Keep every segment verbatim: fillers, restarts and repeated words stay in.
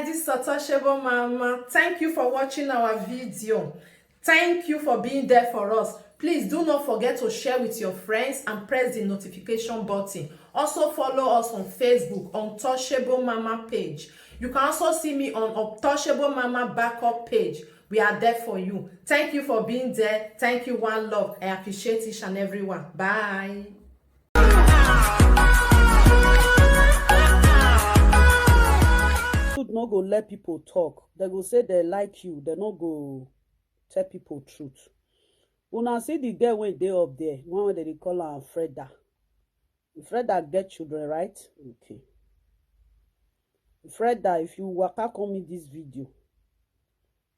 This is Untouchable Mama. Thank you for watching our video. Thank you for being there for us. Please do not forget to share with your friends and press the notification button. Also follow us on Facebook, Untouchable Mama page. You can also see me on Untouchable Mama backup page. We are there for you. Thank you for being there. Thank you, one love. I appreciate each and every one. Bye. Truth no go let people talk. They go say they like you. They no go tell people truth. Una see the girl wey dey up there, one wey dem dey call am Freda. Freda get children, right? Okay. Freda, if you waka come in this video,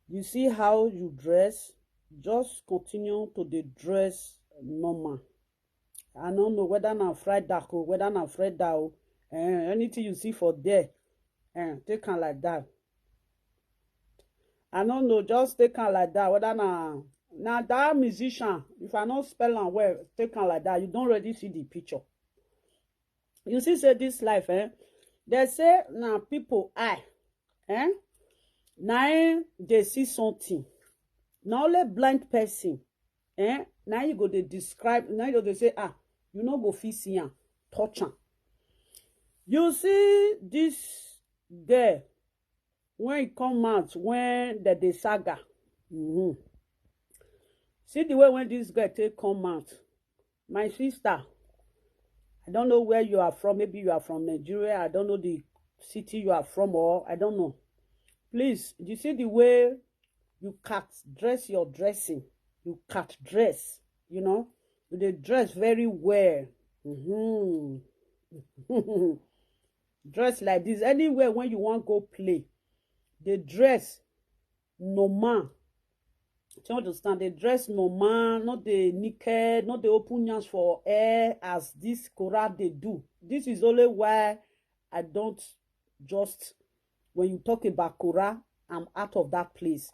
you see how you dress, just continue to dey dress normal. I no know whether na Freda o, whether na Freda o. Eh, anything you see for there, eh, take am like that. I no know, just take am like that. Whether na, na that musician, if I no spell am well, take am like that. You don already see the picture. You see say this life, eh? They say na people eye, eh? Na im dey see something. Na only blind person, eh? Na you go dey describe, na you go dey say, ah, you no go fit see am, touch am. You see this girl when e come out, when dem dey saga. Mm-hmm. See the way when this girl take come out. My sister, I don't know where you are from. Maybe you are from Nigeria. I don't know the city you are from, or I don't know. Please, you see the way you cut dress, your dressing, you cut dress, you know, you dey dress very well. Mm-hmm. Dress like this. Anywhere when you wan go play, dey dress normal. Do you understand? Dey dress normal, no dey naked, no dey open nyash for air as this Korah dey do. This is only why I don't just, when you talk about Korah, I'm out of that place.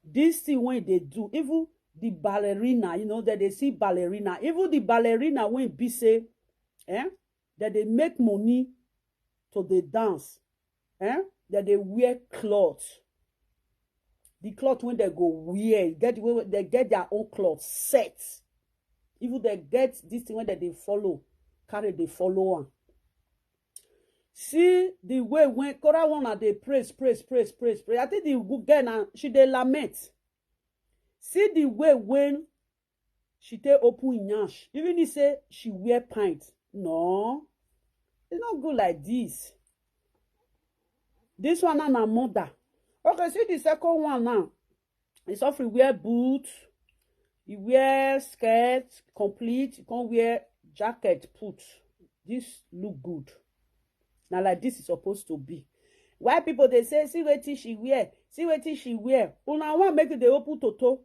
This thing wey e dey do, even the ballerina, you know, dem dey see ballerina, even the ballerina wey be say, eh, dem dey make money to dey dance, eh, dem dey wear cloth. The cloth wey dem go wear, get the way dem get their own cloth set. Even dem get this thing wey dem dey follow, carry dey follow am. See the way when Korah one na dey praise, praise, praise, praise, praise. I think the girl na, she dey lament. See the way when she take open im nyash, even if say she wear pant. No, e no good like this. This one na, na mother. Okay, see the second one now. E sofri wear boot, e wear skirt, complete, e come wear jacket put. This look good. Na like this e suppose to be. Why people dey say, see wetin she wear, see wetin she wear? Una wan make e dey open toto.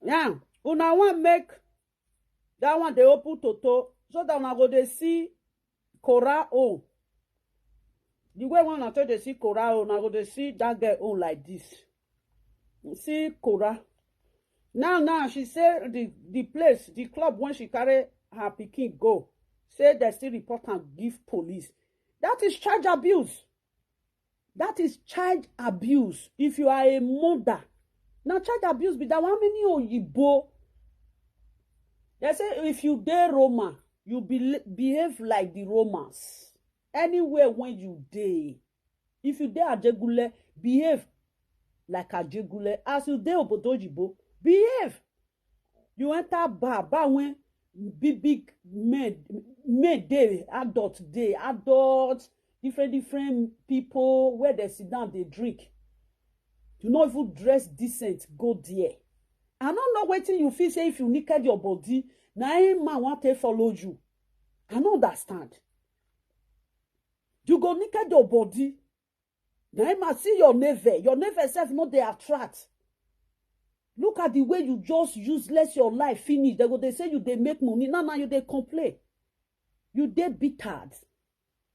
Yeah, una wan make that one dey open toto so that una go dey see Korah own. The way wey una take dey see Korah own, una go dey see that girl own like this. See Korah. Now, now she say the, the place, the club wey she carry her pikin go, say dem still report am give police. That is child abuse. That is child abuse. If you are a mother, na child abuse be that one. How many oyibo? Dem say if you dey Roma, you be, behave like the Romans. Anywhere wey you dey, if you dey Ajegunle, behave like Ajegunle. As you dey obodo oyibo, behave. You enter bar, bar wey big big men, men dey, adult dey, adult, different different people wey dem sit down dey drink. You no even dress decent go there. I no know wetin you feel say if you naked your body, na im man wan take follow you. I no understand. You go naked your body, na im man see your navel. Your navel sef no dey attract. Look at the way you just useless your life finish. Dem go dey say you dey make money. Now, now you dey complain. You dey bitter.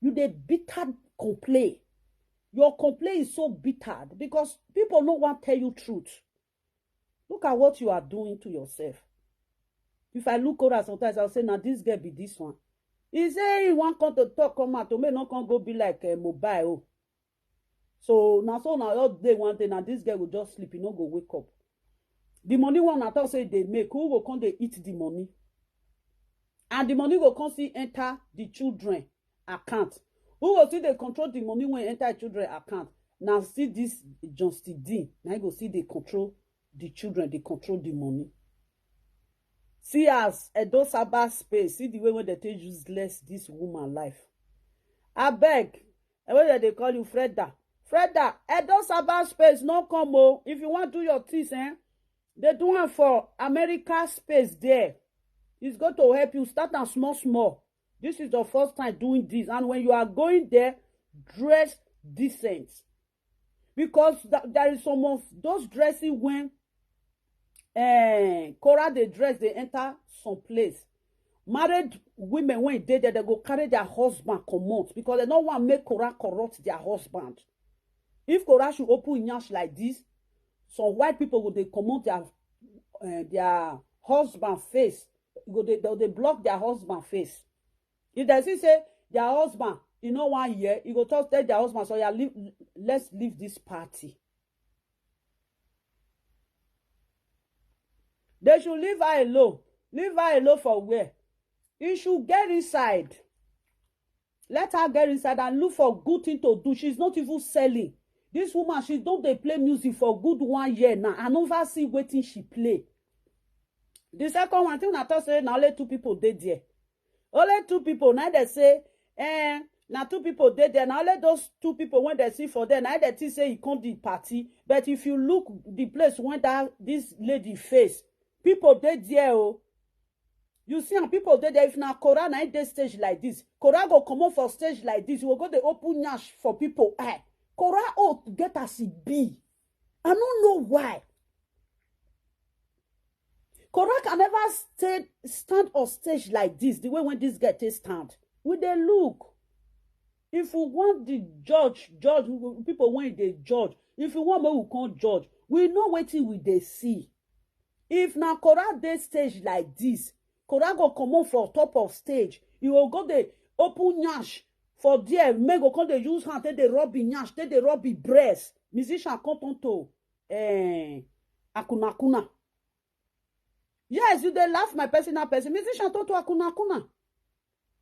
You dey bitter complain. Your complain is so bitter because people no wan tell you truth. Look at what you are doing to yourself. If I look Korah sometimes, I'll say, now this girl be this one. He say he wan come to talk come out to make no come go be like uh, mobile o. So na so na all day one day na this girl go just sleep, he no go wake up. The money one I talk say they make, who go come dey eat the money? And the money go come still enter the children account. Who go still dey control the money when enter children account? Now see this John Steed, now he go see they control the children, they control the money. See as Edo Saba space, see the way when they take useless this woman life. I beg, and when they call you Freda, Freda, Edo Saba space no come o. If you want do your things, eh? They do one for America space there. It's going to help you start and small small. This is the first time doing this, and when you are going there, dress decent, because th- there is some of those dressing when eh, Cora dey dress dey enter some place. Married women when dey there, they go carry their husband comot because they no want make Cora corrupt their husband. If Cora should open nyash like this, some white people go dey comot their uh, their husband face. Go dey they dey block their husband face. If they see say their husband, you know one year, you go talk tell their husband, so yeah, leave, let's leave this party. They should leave her alone. Leave her alone for where? He should get inside. Let her get inside and look for good thing to do. She's not even selling. This woman, she don't they play music for good one year now. I never see waiting she play. The second one thing I thought say now only two people did there. Only two people now they say, eh, now two people did there. Now only those two people when they see for them, now they think say he come the party. But if you look the place when that this lady face, people did there. Oh, you see, and people did there. If now Cora na dey stage like this, Cora go come up for stage like this. You will go the open nyash for people. Eh, Cora oh get as it be. I don't know why. Cora can never stay stand on stage like this. The way when this guy take stand, we dey look. If we want the judge, judge people when they judge, if we want make we come judge, we know wetin we dey see. If na Cora dey stage like this, Cora go comot for top of stage. You go go dey open nyash for there. Men go come dey use hand take dey rub him nyash, take dey rub him breast. Musician come turn to eh, akunakuna. Yes, you dey laugh my personal person. Musician turn to akunakuna.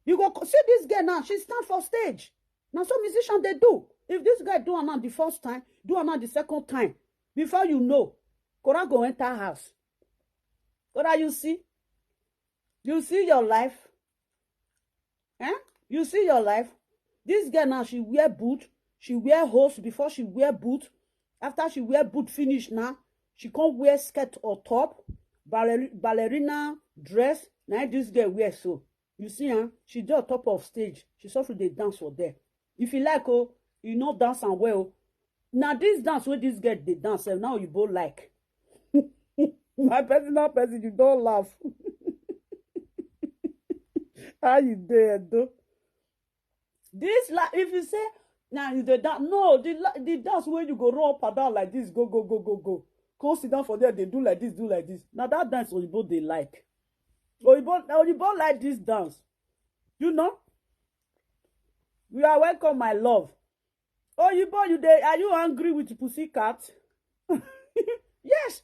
You go see this girl now. She stand for stage. Now so musician they do. If this guy do am now the first time, do am now the second time. Before you know, Cora go enter house. Cora, you see? You see your life? Eh? You see your life? This girl now, she wear boot. She wear hose before she wear boot. After she wear boot finish now, she can't wear skirt or top. Baller- ballerina dress. Now this girl wear so. You see, huh? She dey on top of stage. She suffer dey dance for there. If you like, oh, you know dance and well. Now this dance where this girl dey dance, eh, now you both like. My personal person, you don't laugh. How you there, though? This like if you say now you dey dance, no, the la- the dance where you go roll up and down like this, go go go go go, come sit down for there, they do like this, do like this. Now that dance oyibo they like. Oyibo oyibo like this dance. You know. You are welcome, my love. Oyibo, you dey are you angry with pussycat? Yes.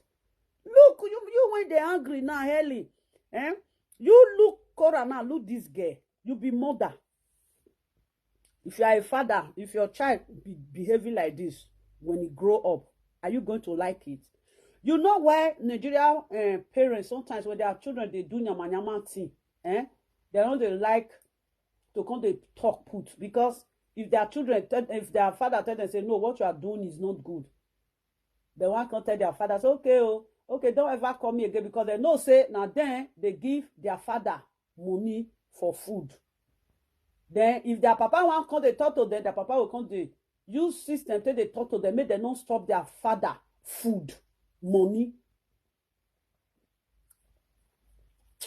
Look, you you when they angry now, Helen. Eh? You look Cora now, look this girl. You be mother. If you are a father, if your child be behaving like this when he grow up, are you going to like it? You know why Nigeria uh, parents sometimes when their children they do nyama nyama thing, eh? They don't they like to come they talk put because if their children tell if their father tell them say no, what you are doing is not good, they want come tell their father say okay oh okay don't ever call me again because they know say now then they give their father money for food. Then if their papa want come they talk to them, their papa will come they use system till they talk to them, make them not stop their father food money.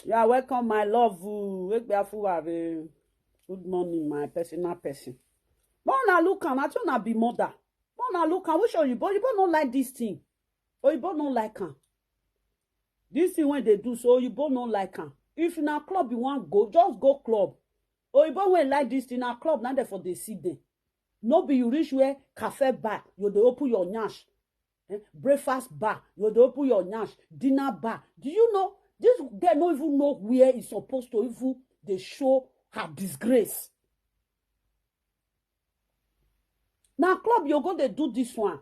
You are welcome, my love. Good morning, my personal person. But now look am, I tell una be mother. But now look am, which oyibo, oyibo no like this thing. Oyibo no like am. This thing when they do so, oyibo no like am. If na club you want go, just go club. Oyibo wey like this thing, na club na dem for dey see dem. No be you reach where cafe bar, you dey open your nyash. Eh, breakfast bar, you dey open your nyash. Dinner bar. Do you know this girl no even know where e suppose to even dey show her disgrace? Na club you go dey do this one.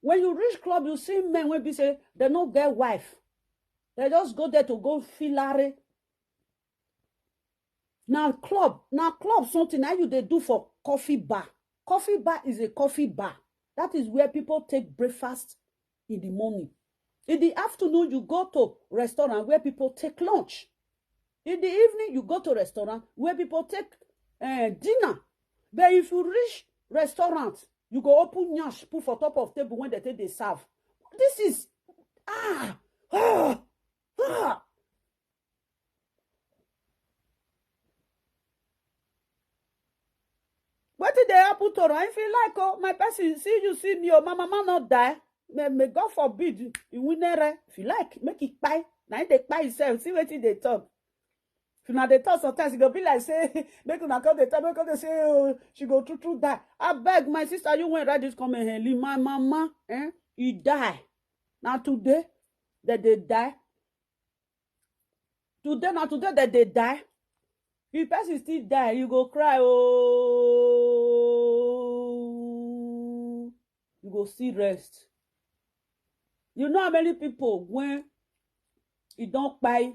When you reach club, you see men wey be say dem no get wife. Dem just go there to go filare. Na club, na club something na you dey do for coffee bar. Coffee bar is a coffee bar. That is where people take breakfast in the morning. In the afternoon, you go to restaurant where people take lunch. In the evening, you go to restaurant where people take eh, dinner. But if you reach restaurant, you go open nyash put for top of table when dem take dey serve. This is ah ah ah. Wetin dey happen to una? If you like, oh, my person, see you, see me, oh, my mama no die. May, may God forbid you win there. If you like, make it kpai. Na him dey kpai himself. See wetin dey talk. If una dey talk sometimes, e go be like say make una come dey talk, make una dey say, oh, she go true true die. Abeg, my sister, you wan write this comment, eh, leave my mama, eh, e die. Na today dem dey die. Today na today dem dey die. If person still die, you go cry, oh, you go still rest. You know how many people when e don kpai,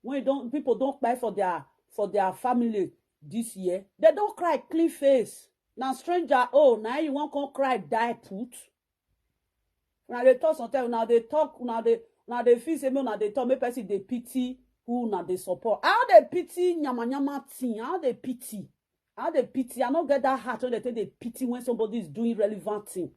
when e don, people don kpai for their, for their family this year? Dem don cry clean face. Na stranger, oh, na you wan come cry die put? Una dey talk sometimes, una dey talk, una dey, una dey feel say make una dey talk, make person dey pity who una dey support. I no dey pity yamayama thing, I no dey pity. I no dey pity, I no get that heart wey dem take dey pity when somebody is doing relevant thing.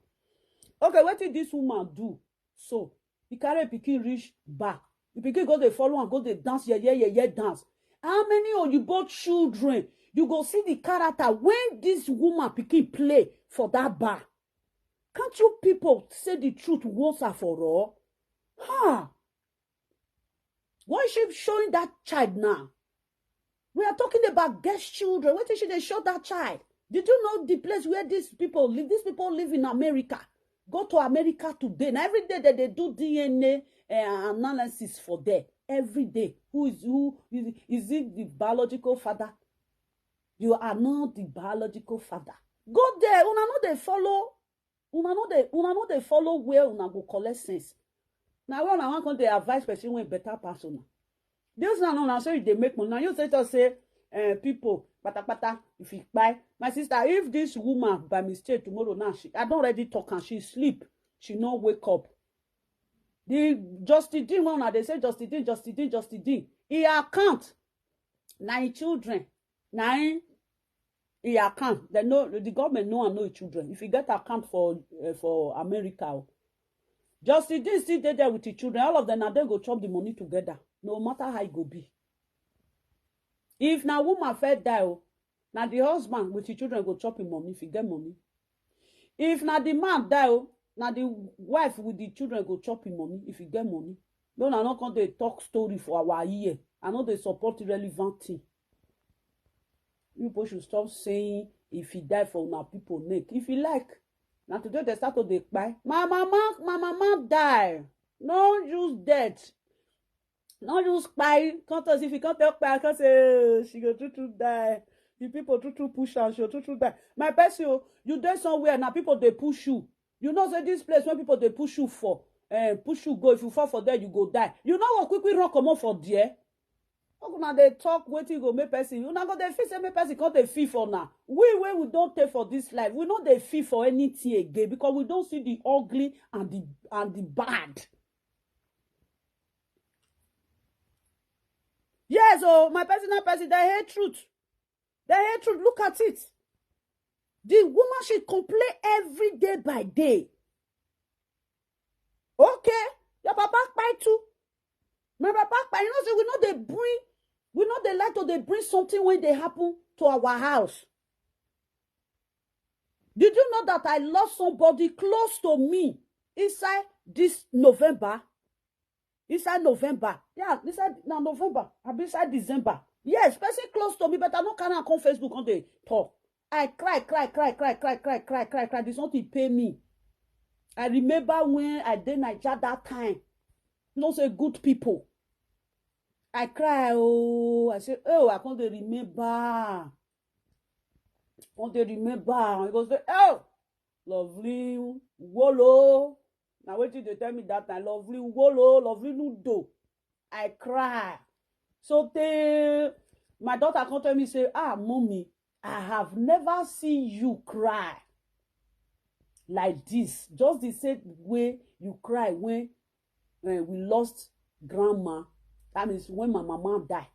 Okay, wetin this woman do? So, e carry pikin reach bar. The pikin go dey follow am, go dey dance, yeye, yeye dance. How many oyibo children you go see the character when this woman pikin play for that bar? Can't you people say the truth once and for all? Ha! Why is she showing that child now? We are talking about guest children. Wetin she dey show that child? Did you know the place where these people live? These people live in America. Go to America today. Na every day that they do D N A eh, analysis for there. Every day. Who is, who is, is it the biological father? You are not the biological father. Go there. Una no dey follow. Una no dey, una no dey follow where una go collect sense. Na where una wan come dey advise person wey better pass una? This one una say you dey make money. Na you say just say eh, people patapata, if you kpai. My sister, if this woman by mistake tomorrow now, she, I don already talk am, she sleep, she no wake up. The Justin Dean wey una dey say Justin Dean, Justin Dean, Justin Dean, e account na im children, na im e account. Dem know, the government know and know im children. If you get account for uh, for America, oh, Justin Dean still dey there with his children. All of them na dem go chop the money together, no matter how e go be. If na woman first die, oh, na the husband with his children go chop him money if he get money. If na the man die, oh, na the wife with the children go chop him money if he get money. No, una no come dey talk story for our ear. I no dey support relevant thing. You people should stop saying if he die for una people neck. If you like, na today dem start to dey kpai. My mama, my mama die. No use death. No use kpai. Come talk, if you come talk kpai, come say, oh, she go true true die. The people true true push am, she go true true die. My person, oh, you dey somewhere, na people dey push you. You know say this place when people dey push you for, eh, push you go, if you fall for there, you go die. You no go quick quick run comot for there. Make una dey talk wetin go make person. Una go dey feel say make person come dey feel for una. We wey we don take for this life, we no dey feel for anything again because we don see the ugly and the, and the bad. Yes, oh, my personal person, dem hate truth. Dem hate truth. Look at it. The woman, she complain every day by day. Okay, your papa kpai too. My papa kpai, you know say we no dey bring, we no dey like to dey bring something wey dey happen to our house. Did you know that I lost somebody close to me inside this November? Inside November. Yeah, inside na November, abi inside December. Yes, person close to me, but I no carry am come Facebook come dey talk. I cry, cry, cry, cry, cry, cry, cry, cry, cry. This one thing pay me. I remember when I dey Naija that time. You know say good people. I cry, oh, I say, oh, I come dey remember. Come dey remember. He go say, oh, lovely wolo. Na wetin dey tell me that time, lovely wolo, lovely nudo. I cry. So tey my daughter come tell me say, ah, mommy, I have never seen you cry like this. Just the same way you cry when eh, we lost grandma. That means when my mama die.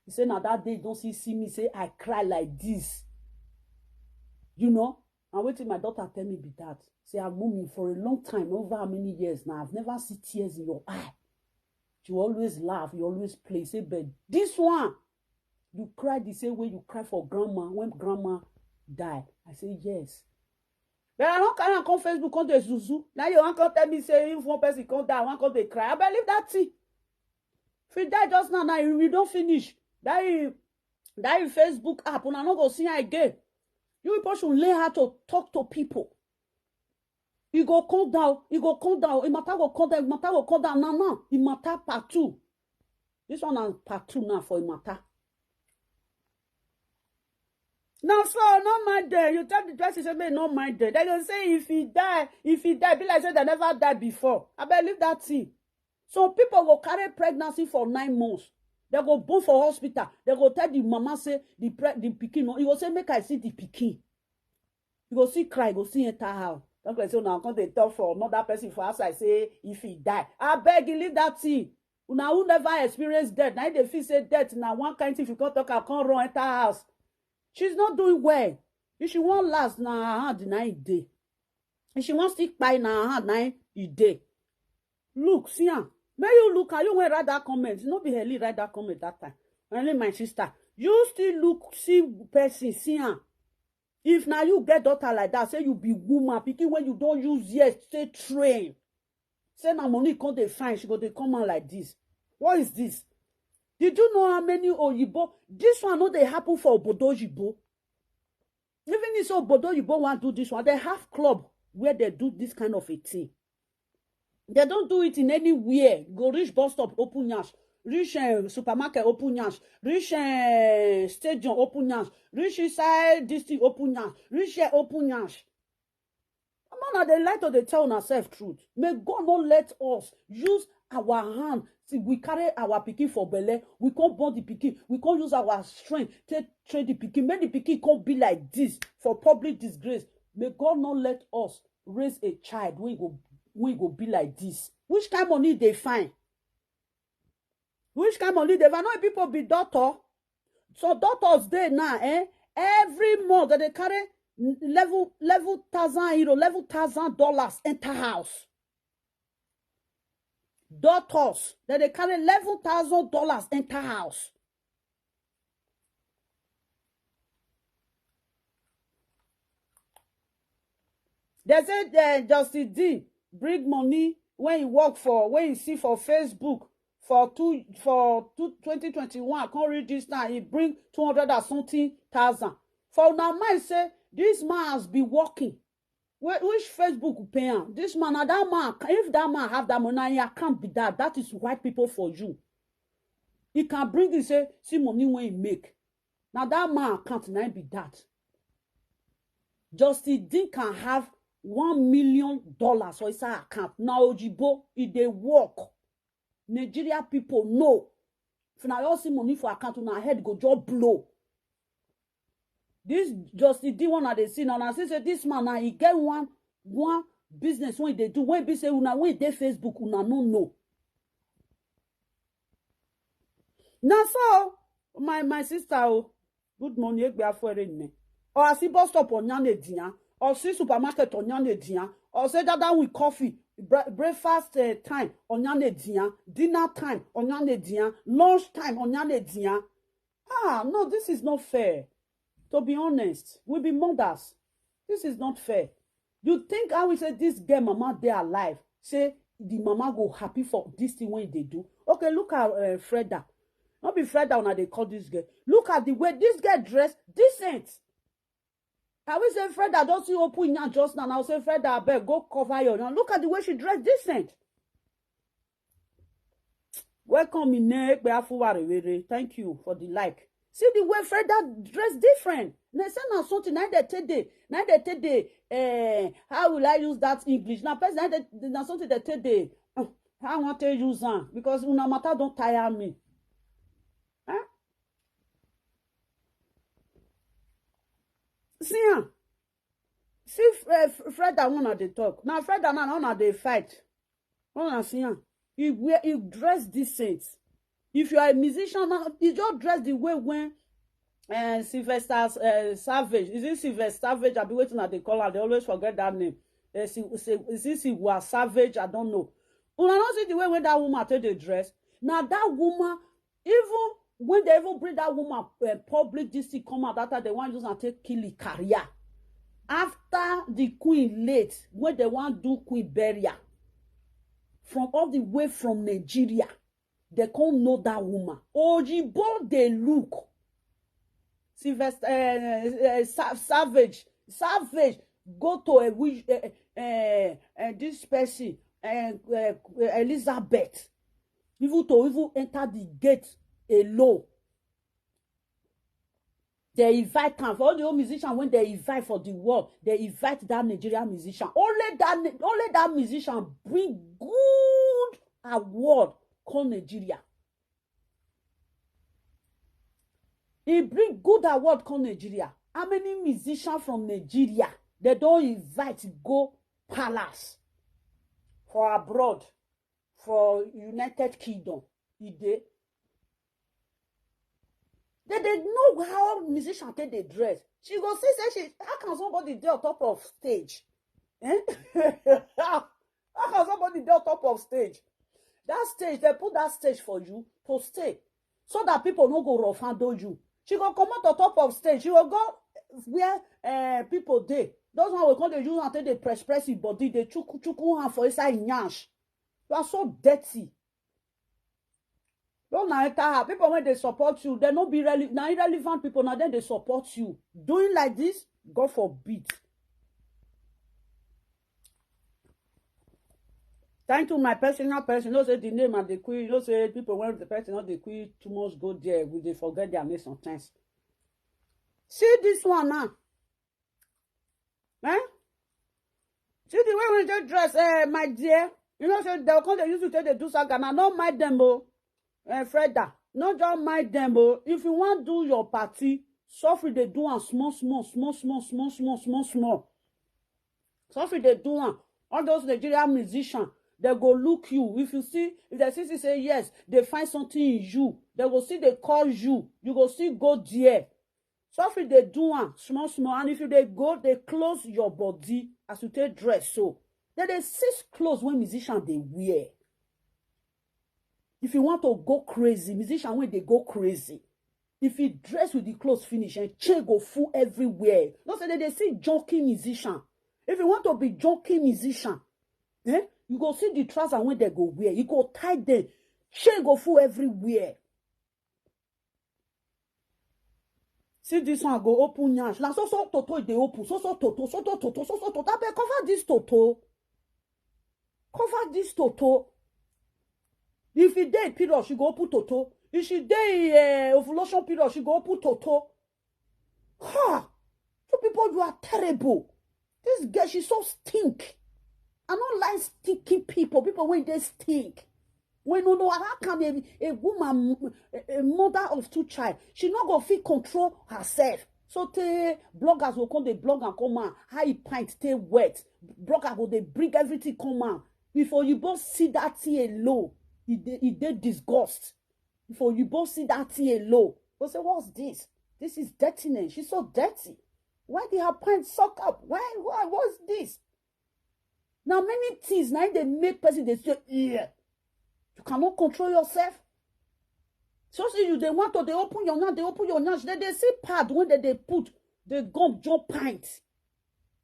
He say na that day you don see see me say I cry like this. You know, and wetin my daughter tell me be that. Say, ah, mommy, for a long time, over how many years now, I've never seen tears in your eye. You always laugh, you always play. Say, but this one, you cry the same way you cry for grandma when grandma die. I say, yes. But I don carry am come Facebook, come dey zuzu. Now you wan come tell me say if one person come die, I wan come dey cry. I believe that thing. If you die just now, now you, you don finish. That you, that you Facebook app, una no go see am again. You people should learn how to talk to people. E go come down, e go come down, e matter go come down, e matter go come down. Now, now, e matter part two. This one na part two now for e matter. Now, so no mind them. You tell the person say, may no mind them. They go say, if he die, if he die, be like say they never die before. I believe that thing. Some people go carry pregnancy for nine months. They go born for hospital. They go tell the mama say the pre the pikin no. He go say, make I see the pikin. You go see cry, go see enter house. Don't say now come dey talk for another person for outside say if he die. I beg you, leave that thing. Una who never experience death, now they feel say death now one kind thing. If you come talk, I come run enter house. She's not doing well. If she won't last now, her hand na e dey. If she won't stick by now, her hand na e dey. Look, see am. May you look, are you when write that comment? No be Heli write that comment that time. Only my sister. You still look, see person, see am. If now you get daughter like that, say you be woman, picking when you don't use yet, stay train. Say na money come dey find, she go dey come out like this. What is this? Did you know how many Oyibo? This one no dey happen for Obodo Oyibo. Even if Obodo Oyibo wan do this one, they have club where they do this kind of a thing. They don't do it in anywhere. Go reach bus stop, open yansh. Reach uh, supermarket, open yansh. Reach uh, stadium, open yansh. Reach inside this thing, open yansh. Reach here, open yansh. Mama, they like to they tell ourselves truth. May God not let us use our hand. See, we carry our pikin for belle. We can't burn the pikin. We can't use our strength to train the pikin. Make the pikin can't be like this for public disgrace. May God not let us raise a child when go when go be like this. Which kind money they find? Which kind money they find? No, people be doctor. So doctors dey now, eh? Every month that they carry level level thousand euro, level thousand dollars enter house. Doctors that they carry eleven thousand dollars enter house. They say uh, Justice D bring money when he work for, when he see for Facebook for two for two, twenty twenty-one. I can't read this now. He bring two hundred or something thousand. For now, mind say this man has been working. Wh- Which Facebook pay am? This man, na that man. If that man have that money, na him account be that. That is white people for you. He can bring it say see money when he make. Now that man account na him be that. Justice Dean can have one million dollars for his account. Now Ojibo, if they work, Nigeria people know. If na all see money for account, una head go just blow. This Justice Dean one I dey see now, I see say this man now he get one one business when they do when be say una when they Facebook una no know. Now so my my sister oh, good morning, egbe afere nne. Or I see bus stop on Nyane Dia, or see supermarket on Nyane Dia, or say that that with coffee, bre- breakfast uh, time on Nyane Dia, dinner time on Nyane Dia, lunch time on Nyane Dia. Ah, no, this is not fair. To be honest, we be mothers. This is not fair. You think I will say this girl mama dey alive? Say the mama go happy for this thing when they do. Okay, look at uh, Freda. No be Freda una dey call this girl. Look at the way this girl dress, decent. I will say Freda don see open yan just now. I will say Freda, abeg go cover your yan. Look at the way she dress, decent. Welcome in Ekpe Afuwarewere. Thank you for the like. See the way Freda dress, different. Na say na something na dey take dey, na dey take dey. Eh, how will I use that English? Na person na dey, na something dey take dey. Uh, how I want to use am because una matter don tire me. Huh? See am. See uh, Freda, una dey talk. Na Freda now, una dey fight. Una see am. He wear, he dress decent. If you are a musician now, he just dress the way when uh, Sylvester uh, Savage. Is it Sylvester Savage? I be waiting at the call. I dey always forget that name. Uh, is it Siwa Savage? I don't know. Una no see the way when that woman take dey dress. Now that woman, even when they even bring that woman uh, public this thing come out after they want use and take kill the career. After the queen late, when they want do queen burial, from all the way from Nigeria, they can't know that woman. Ojibo they look. Sylvester uh, uh, Savage, Savage go to a wish uh, uh, uh, this person and uh, uh, Elizabeth, even to even enter the gate alone. They invite am for all the old musician when they invite for the world. They invite that Nigerian musician. Only that only that musician bring good award come Nigeria. He bring good award come Nigeria. How many musicians from Nigeria they don't invite go palace for abroad, for United Kingdom? E dey. They dey know how musician take dey dress. She go see say she, how can somebody dey on top of stage? Eh? How can somebody dey on top of stage? That stage, they put that stage for you to stay so that people no go rough handle you. She go comot on top of stage. She go go where uh, people dey. Those one will come dey use and take dey press press him body, dey chuku chuku hand for inside him yansh. You are so dirty. Don't na enter her. People when they support you, they no be rele- na irrelevant people. Now then they support you. Doing like this, God forbid. Thank you, my personal person. You know say the name and the queen. You know say people when the person not the queen too much go there, we they forget their name sometimes. See this one now. Eh? See the way we just dress, eh, my dear. You know say they come they use you take they do saga. Now no mind them, oh. Eh, Freda, no just mind them, oh. If you want do your party, suffer they do am small, small, small, small, small, small, small, small. Suffer they do am. All those Nigerian musicians, they go look you. If you see, if they see, see say yes, they find something in you. They go see, they call you. You go see, go there. Suffer they do am small, small. And if you they go, they close your body as you take dress. So, then they six clothes when musician they wear. If you want to go crazy, musician when they go crazy. If you dress with the clothes finish and chain go full everywhere. No say they, they see junkie musician. If you want to be junkie musician, eh, you go see the trouser when they go wear. You go tie them. Chain go full everywhere. See this one go open yansh. Now so so toto they open. So so toto, so so toto, so so toto. I beg cover this toto. Cover this toto. If it day period, she go open toto. If she day uh, ovulation period, she go open toto. Ha! You people, you are terrible. This girl, she's so stink. I don't like stinking people. People when they stink. When no no, how can a, a woman, a, a mother of two child, she not go fit control herself? So the bloggers will come, the blog and come out. How he pint stay wet. Blogger go they bring everything come out. Before you both see that thing alone, he they, he they disgust. Before you both see that thing alone, go say, what's this? This is dirtiness. She's so dirty. Why did her pants suck up? Why? Why? What's this? Now many things now they make person they say, yeah, you cannot control yourself. So see you they want to they open your mouth, they open your mouth. They, they see pad when they, they put the gum jump pint.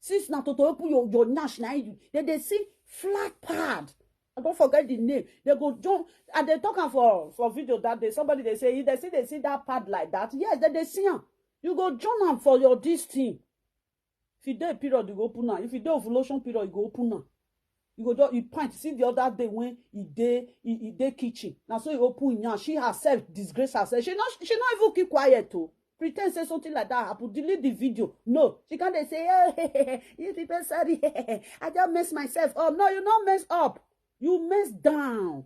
Since now to, to open your, your nyash now you they, they see flat pad. I don't forget the name. They go join. And they talk am for for video that day. Somebody they say, if they see they see that pad like that, yes, then they see am. You go join am for your this thing. If you dey period, you go open am. If you dey ovulation period, you go open am. You go just you pant. See the other day when he dey he, he dey kitchen. Now so he open now. She herself disgrace herself. She not she not even keep quiet too. Pretend say something like that happen. Delete the video. No, she can't dey say, hey, you people sorry. I just mess myself up. No, you not mess up. You mess down.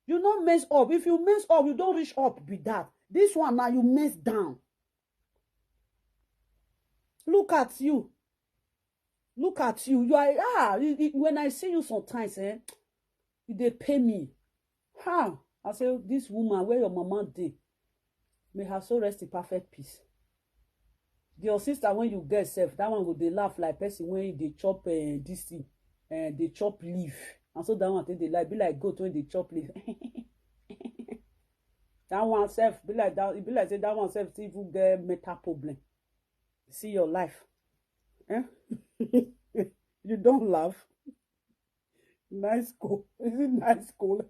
You not mess up. If you mess up, you don't reach up with that. This one now you mess down. Look at you. Look at you. You are ah. You, you- when I see you sometimes, eh, it dey pay me. How? I say this woman where your mama dey. May her soul rest in perfect peace. Your sister when you get self, that one go dey laugh like person when they chop uh, this thing, uh, they chop leaf, and so that one take dey like be like goat when they chop leaf. That one self be like that. It be like say that one self still even get mental problem. See your life. Eh? You don't laugh. Nice school. Is it nice school?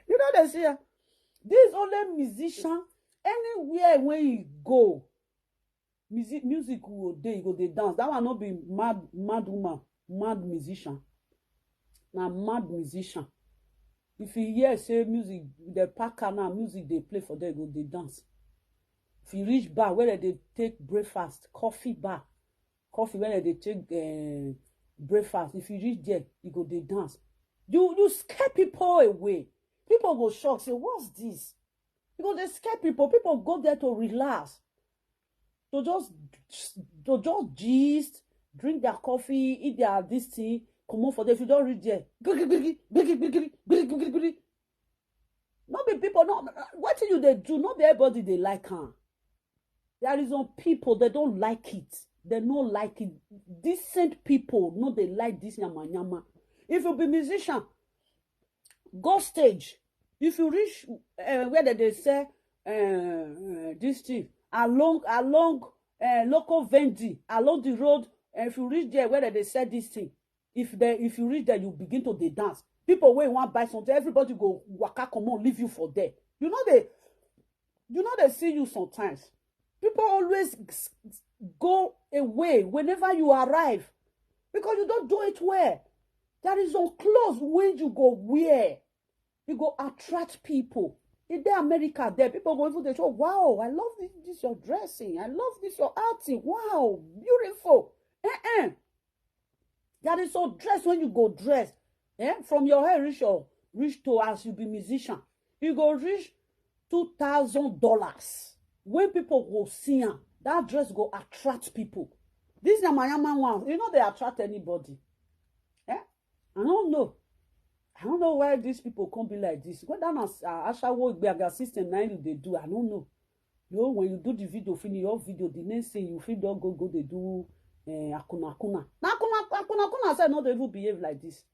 You know they see ah, this only musician anywhere when you go, music music go dey, you go dey dance. That one not be mad mad woman, mad musician. Now mad musician. If you hear say music, the park now music they play for there go dey dance. If you reach bar where they take breakfast, coffee bar, coffee where they take uh, breakfast. If you reach there, you go dey dance. You you scare people away. People go shock say, what's this? You go dey scare people. People go there to relax, to just to just gist, drink their coffee, eat their this thing, come on for there. If you don't reach there, gbigiri, gbigiri, gbigiri, gbigiri, gbigiri, gbigiri. No be people, no, what you they do? Not be everybody they like, huh? There is some people they don't like it. They no like it. Decent people no they like this yama yama. If you be musician, go stage. If you reach uh, where they, they sell uh, uh, this thing along along uh, local vending along the road, uh, if you reach there where they, they sell this thing, if they if you reach there, you begin to dey dance. People wey wan buy something, everybody go waka comot leave you for there. You know they you know they see you sometimes. People always s- s- go away whenever you arrive because you don't do it well. There is some clothes when you go wear, you go attract people. In the America, there people go even they show, wow, I love this, this your dressing, I love this your acting, wow, beautiful. Eh-eh. There is some dress when you go dress, eh, from your hair reach your reach to as you be musician, you go reach two thousand dollars. When people go see am, that dress go attract people. This yamayama one, you know they attract anybody. Eh? I don't know. I don't know why these people come be like this. Whether na uh, Ashawo Igbeaga system na you dey do, I don't know. You know, when you do the video, finish your video, the next thing you feel don't go go they do uh, akuna akuna. Na akuna akuna akuna say no they even behave like this.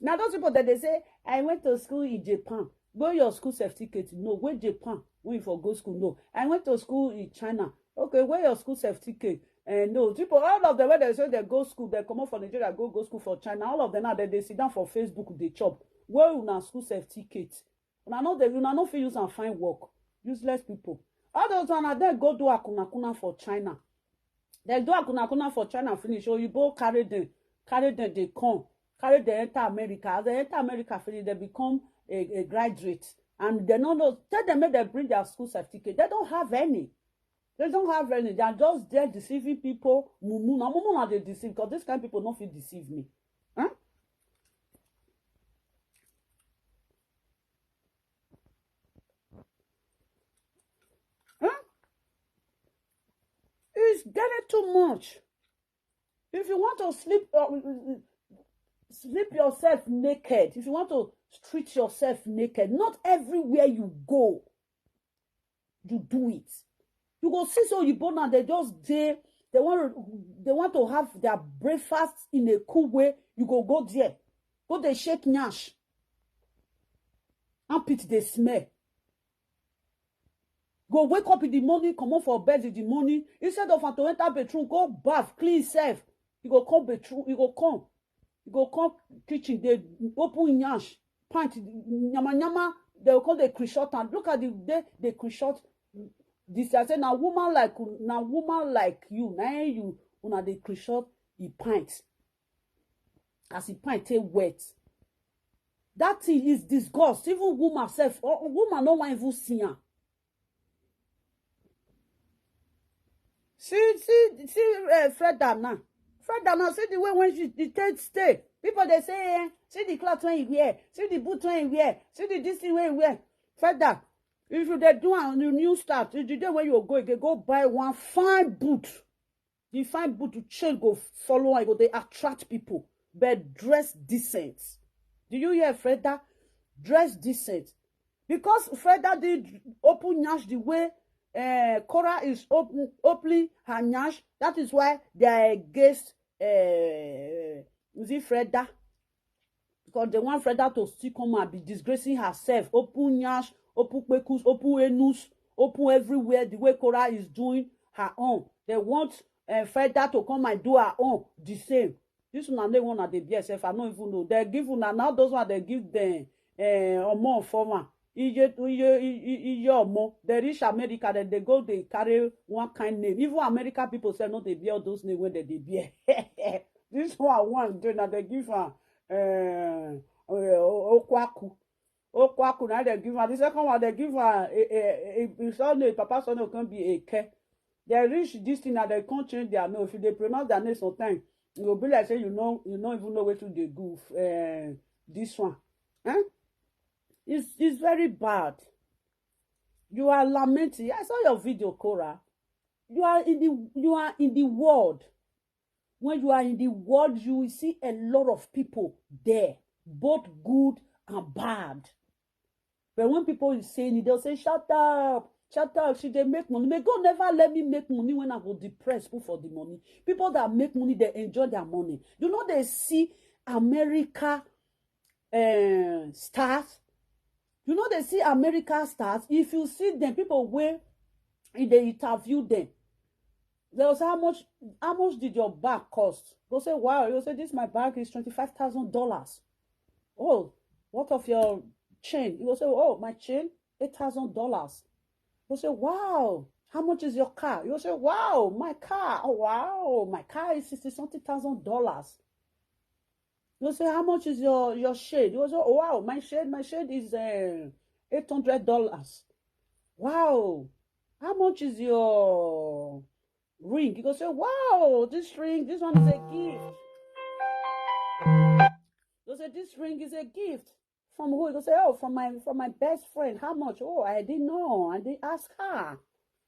Now those people that they say I went to school in Japan. Go your school certificate. No, where Japan? When you for go school? No, I went to school in China. Okay, where your school certificate? And no, people, all of them where they say they go school, they come up from Nigeria, go go school for China. All of them now they, they sit down for Facebook, they chop. Where una school certificate? Una no they una no fit use and find work. Useless people. All those one are there go do akuna kuna for China. They do akuna kuna for China finish. Oyibo carry them, carry them they come, carry them enter America. As they enter America finish, they become a, a graduate. And they no know tell them make they bring their school certificate. They don't have any. They don't have any. They are just there deceiving people. Mumu na mumu na they deceive because this kind of people no fit deceive me. Huh? Huh? It's getting too much. If you want to sleep, uh, sleep yourself naked, if you want to treat yourself naked, not everywhere you go, you do it. You go see so you born and they just day they want to, they want to have their breakfast in a cool way. You go go there, go they shake nyash, and pit they smell. Go wake up in the morning, come up for bed in the morning. Instead of am to enter bedroom, go bath, clean self. You go come bedroom, you go come. You go come kitchen, dey open yansh, pant, nyama nyama, they go come dey screenshot am. Look at the day they screenshot this. I say, "Na woman like you, na woman like you, na im you, una dey screenshot e pant." As e pant take wet. That thing is disgust. Even woman sef, or woman no wan even see am. See, see, see, uh, Freda now. Freda now, see the way when she dey take stay. People dey say, eh, "See the cloth wey he wear, see the boot wey he wear, see the this thing wey he wear." Freda, if you dey do am, you new start. The day when you go again, go buy one fine boot. The fine boot to change go follow am, e go dey attract people. But dress decent. Do you hear, Freda? Dress decent. Because Freda did open nyash the way uh, Cora is open, opening her nyash. That is why they are against uh, is it Freda? Because they want Freda to still come and be disgracing herself. Open nyash, open pekus, open anus, open everywhere the way Cora is doing her own. They want uh, Freda to come and do her own the same. This one, they want the B S F. I don't even know. They give una now those one they give them uh, omo former. Iye, iye, iye, iye omo. They reach America, then they go, they carry one kind name. Even American people say no, they bear those names when they, they bear. This one, one day now they give her uh, uh, Okwaku. Okwaku now they give her. The second one they give her a, a, a, a son name, Papa son name can be a care. They reach this thing now they can't change their name. If they pronounce their name sometimes, it will be like say you know you don't even know where to they go. Uh, this one, eh? It's it's very bad. You are lamenting. I saw your video, Cora. You are in the you are in the world. When you are in the world, you will see a lot of people there, both good and bad. But when people is saying it, they'll say, "Shut up, shut up." She they make money. May God never let me make money when I go depressed, put for the money. People that make money, they enjoy their money. You know, they see America uh, stars. You know, they see America stars. If you see them, people where if they interview them, they'll say, "How much how much did your bag cost?" Go say, "Wow." You'll say, "This my bag is twenty-five thousand dollars." "Oh, what of your chain?" You will say, "Oh, my chain, eight thousand dollars." You'll say, "Wow." "How much is your car?" You'll say, "Wow, my car. Oh, wow, my car is sixty something thousand dollars." You say, "How much is your your shade?" You say, "Oh, wow, my shade, my shade is uh, eight hundred dollars." "Wow, how much is your ring?" You go say, "Wow, this ring, this one is a gift." You say, "This ring is a gift." "From who?" You go say, "Oh, from my from my best friend." "How much?" "Oh, I didn't know. I didn't ask her."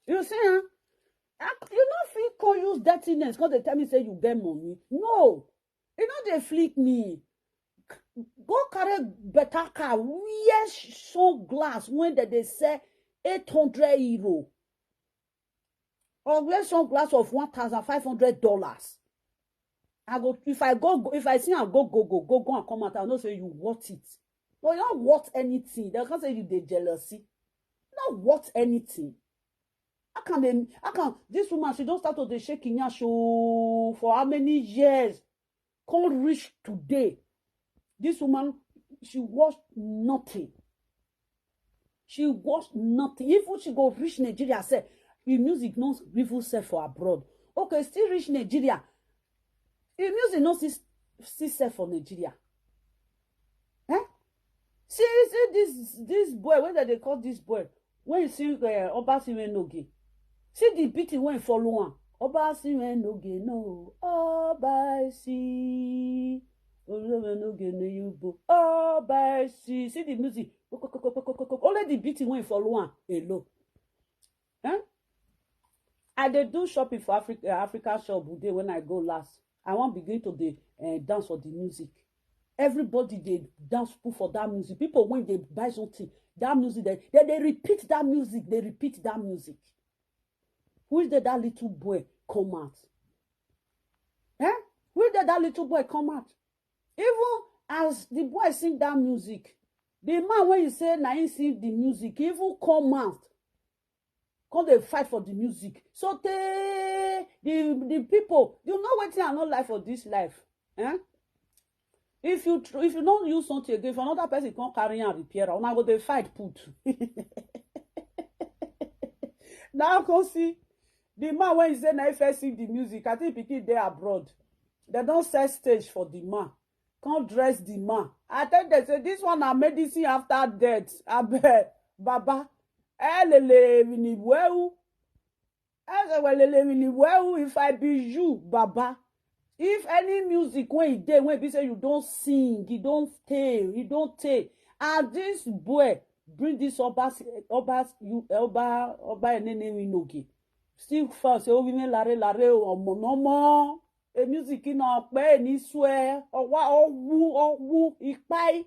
You see, huh? You know, if you can use dirtiness, because they tell me say you get money. No, you know they flick me. Go carry better car, wear sunglass when they, they sell eight hundred euro, or wear sunglass of one thousand five hundred dollars. I go if I go if I see and go go go go go and come out, I know say you want it. No, you don't want anything. They can't say you the jealousy. Not want anything. I can they, I can this woman, she don't start to the shaking show for how many years? Can't reach today. This woman, she watched nothing. She watched nothing. Even she go reach Nigeria, say the music no even sell for abroad. Okay, still reach Nigeria. The music no still still sell for Nigeria. Eh? See, see this this boy, whether they call this boy, when you see uh, Oba Siwenoge, see the beating when follow on. Oba Siwenoge no, Oba Si, Siwenoge no you bo, Oba Si. See the music, only the beating when follow on alone. Eh? I dey do shopping for Africa, African shop today when I go last. I wan begin to dey uh, dance for the music. Everybody dey dance put for that music. People when they buy something, that music they they, they repeat that music. They repeat that music. Which day that little boy come out? Eh? Which day that little boy come out? Even as the boy sing that music, the man when you say na him sing the music, he even come out, come dey fight for the music. So tey the the people, you know wetin I no like for this life, eh? If you tr- if you no use something again, if another person come carry and repair am, una go dey fight put. Now come see the man when he say na he first sing the music. I think pikin dey abroad. They don set stage for the man. Come dress the man. I tell them say this one na medicine after death. Abeg, baba. Elele mini weu. Elele mini weu. If I be you, baba, if any music when e dey when e be say you don sing, e don tey, e don tey, and this boy bring this oba oba you oba oba enene winoge, still fan say obi me lare lare o omo no mo. E music na pe ni swear owa owu owu ipai.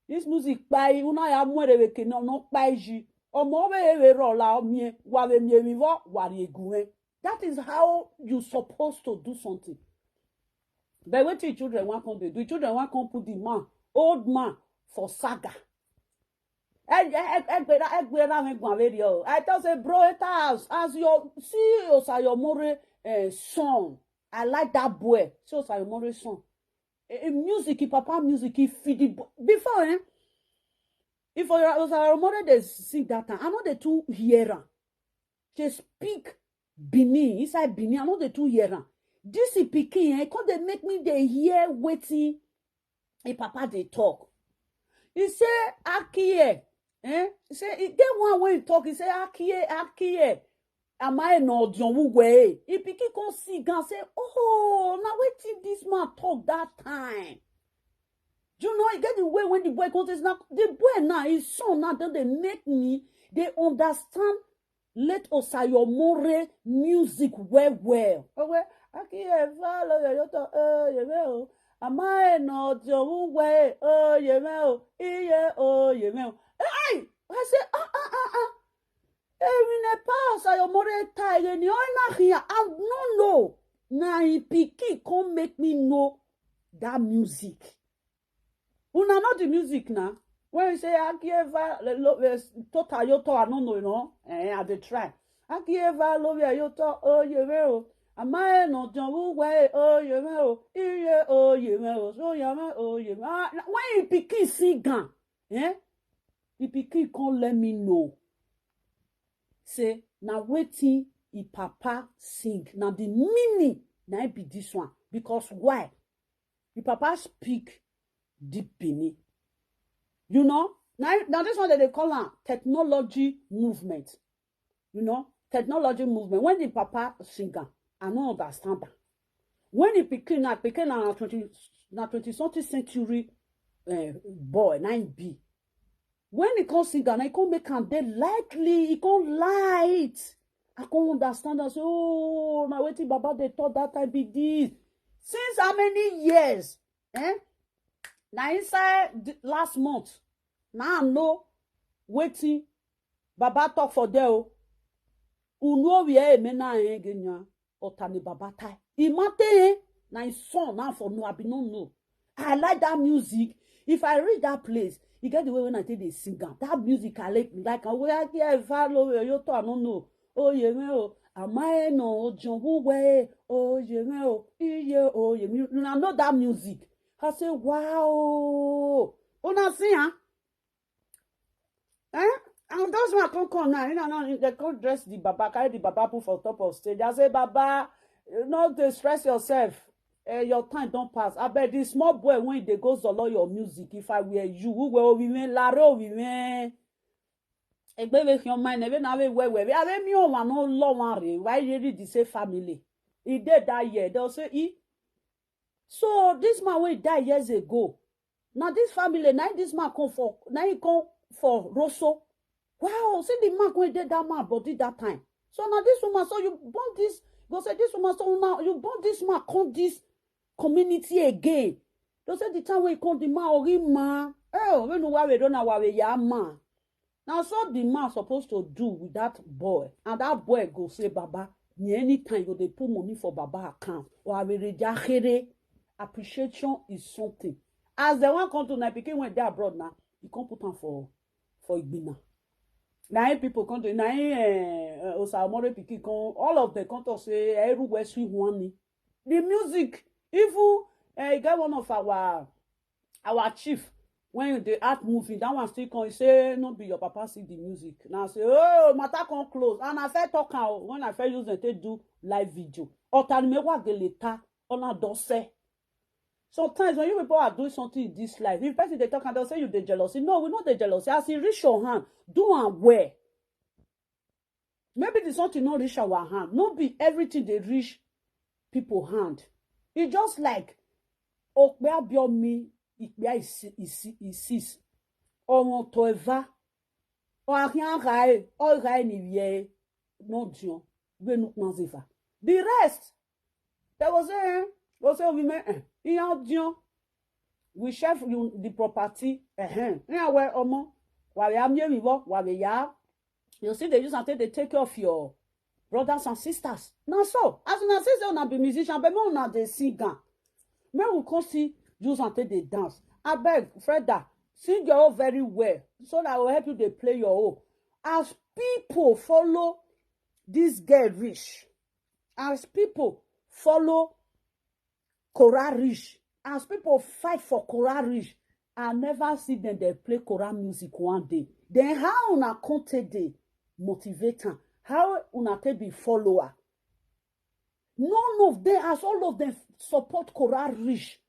This music kpai, una ya mu erewe ke no no kpai ji. Omo we ewe ro la omie, wa we mi emi vo, wa ri egun we. That is how you supposed to do something. But wetin children wan come dey do? Children wan come put the man, old man, for saga. Egbera egbera me gwan very o. I tell say bro, it as as your see Osayomore uh, son. I like that boy. See Osayomore son. E music, e papa music, e feed the boy. Before, eh? If Osayomore dey sing that time, I no dey too hear am. She speak Benin, inside Benin, I no dey too hear am. This e pikin, eh, come dey make me dey hear wetin e papa dey talk. He say, Akie, eh? He say, he get one wey he talk, he say, Akie, Akie. Am I not young way? He pikin come see and say, oh, now wetin this man talk that time. Do you know, he get the way when the boy comes, now the boy now, his son now, don dey make me dey understand late Osayomore music well well. Owe, aki eva lo yo yo to eh ye me o. Am I not young way? Oh ye me o. Iye oh ye me o. Hey, I say ah ah ah ah. Emi ne pa Osayomore ta ye ni ona hia. I no know. Na him pikin come make me know that music. Una know the music na. When you say Akieva Totayoto, I no know, you know. Eh, I dey try. Akieva Loveyoto, oh ye me o. Amae no John Uwe, oh ye me o. Iye, oh ye me o. So yama, oh ye me. Ah, when he pikin sing am, eh? The pikin come let me know. Say, na wetin e papa sing, na the meaning, na it be this one. Because why? The papa speak deep Benin. You know, now, now this one that they call am technology movement. You know, technology movement. When the papa sing am, I no understand am. When the pikin na pikin na twenty na twenty something century uh, boy, na him be. When he come sing am, he come make am dey lightly, he come light. I come understand am say, oh, na wetin Baba dey talk that time be this. Since how many years? Eh? Na inside the last month, na I know wetin Baba talk for there o. Unu owie eme na enge nya otani Baba tai. Imate eh, na his son na for no abi no know. I like that music. If I reach that place, you get the way when I take dey sing am. That music I like like am. Oya ki e va lo yo to I no know. Oh ye me o. Am I no John Uwe? Oh ye me o. Iye oh ye me. Una know that music. I say wow. Una see am? Eh? And those one come come now. You know, now they come dress the Baba, carry the Baba put for top of stage. I say, Baba, you no dey stress yourself. Eh, your time don pass. Abeg, the small boy when they go zolo your music, if I were you, who will we men lare we men. Egbe we your mind, ebe na we we we. Abe mi o wa no lo wan re. Why you read the same family? He dey that year. They'll say, he. So this man wey die years ago, na this family, na him this man come for, na him come for Rosso. Wow, see the man wey dey that man body that time. So na this woman, so you born this, go say this woman, so now you born this man come this community again. They say the time wey he come, the man ori man. Eh, we no wa we don na wa we ya man. Na so the man suppose to do with that boy, and that boy go say, Baba, me anytime you go dey put money for Baba account, or I will rejahere. Appreciation is something. As the one come to na pikin wey dey abroad na, he come put am for for Igbina. Na him people come to na him eh, eh, Osamore pikin come, all of them come talk say Eru West we want me. The music, even eh, e get one of our our chief, when you dey act movie, that one still come, he say no be your papa see the music. Now I say, oh, matter come close. And I first talk am o, when I first use dem take do live video. Otanime wa geleta, ona dose. Sometimes when you people are doing something in this life, if person dey talk and they'll say you dey jealousy. No, we no dey jealousy. As e reach your hand, do am well. Maybe the something no reach our hand. No be everything dey reach people hand. E just like Okpe Abiomi, Ikpe isi, isi, isis. Omo to eva. O ahian gae, o gae ni vie, no dion. We no kmanzeva. The rest, they go say, eh, go say, women, eh, iyan dion. We share you the property, eh, eh. Iyan we omo, wa we amye mi wo, wa we ya. You see, they use and take, they take care of your brothers and sisters. Now so, as una say, say una be musician, but make una dey sing am. Make we come see, use and take dey dance. Abeg, Freda, sing your own very well, so that I will help you dey play your own. As people follow this girl reach, as people follow Kora reach, as people fight for Kora reach, I never see them dey play Kora music one day. Then how una come take dey motivate am? How una take be follower? None of them, as all of them support Kora reach.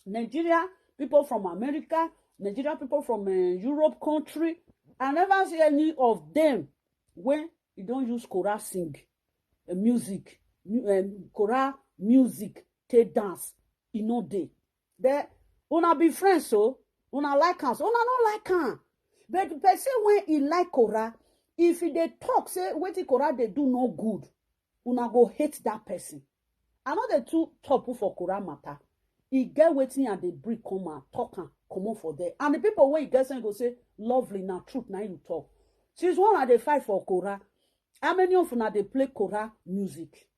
Nigeria people from America, Nigeria people from, eh, Europe country, I never see any of them when you don use Kora sing, eh, music, mu-, eh, Kora music take dance. E no dey. Then una be friends, so una like am, so una no like am. But the person when he like Kora, if he dey talk say wetin Kora dey do no good, una go hate that person. I no dey too talk for Kora matter. E get wetin I dey bring come and talk am comot for there. And the people wey e get sense go say, lovely, na truth na you talk. Since when I dey fight for Kora, how many of una dey play Kora music?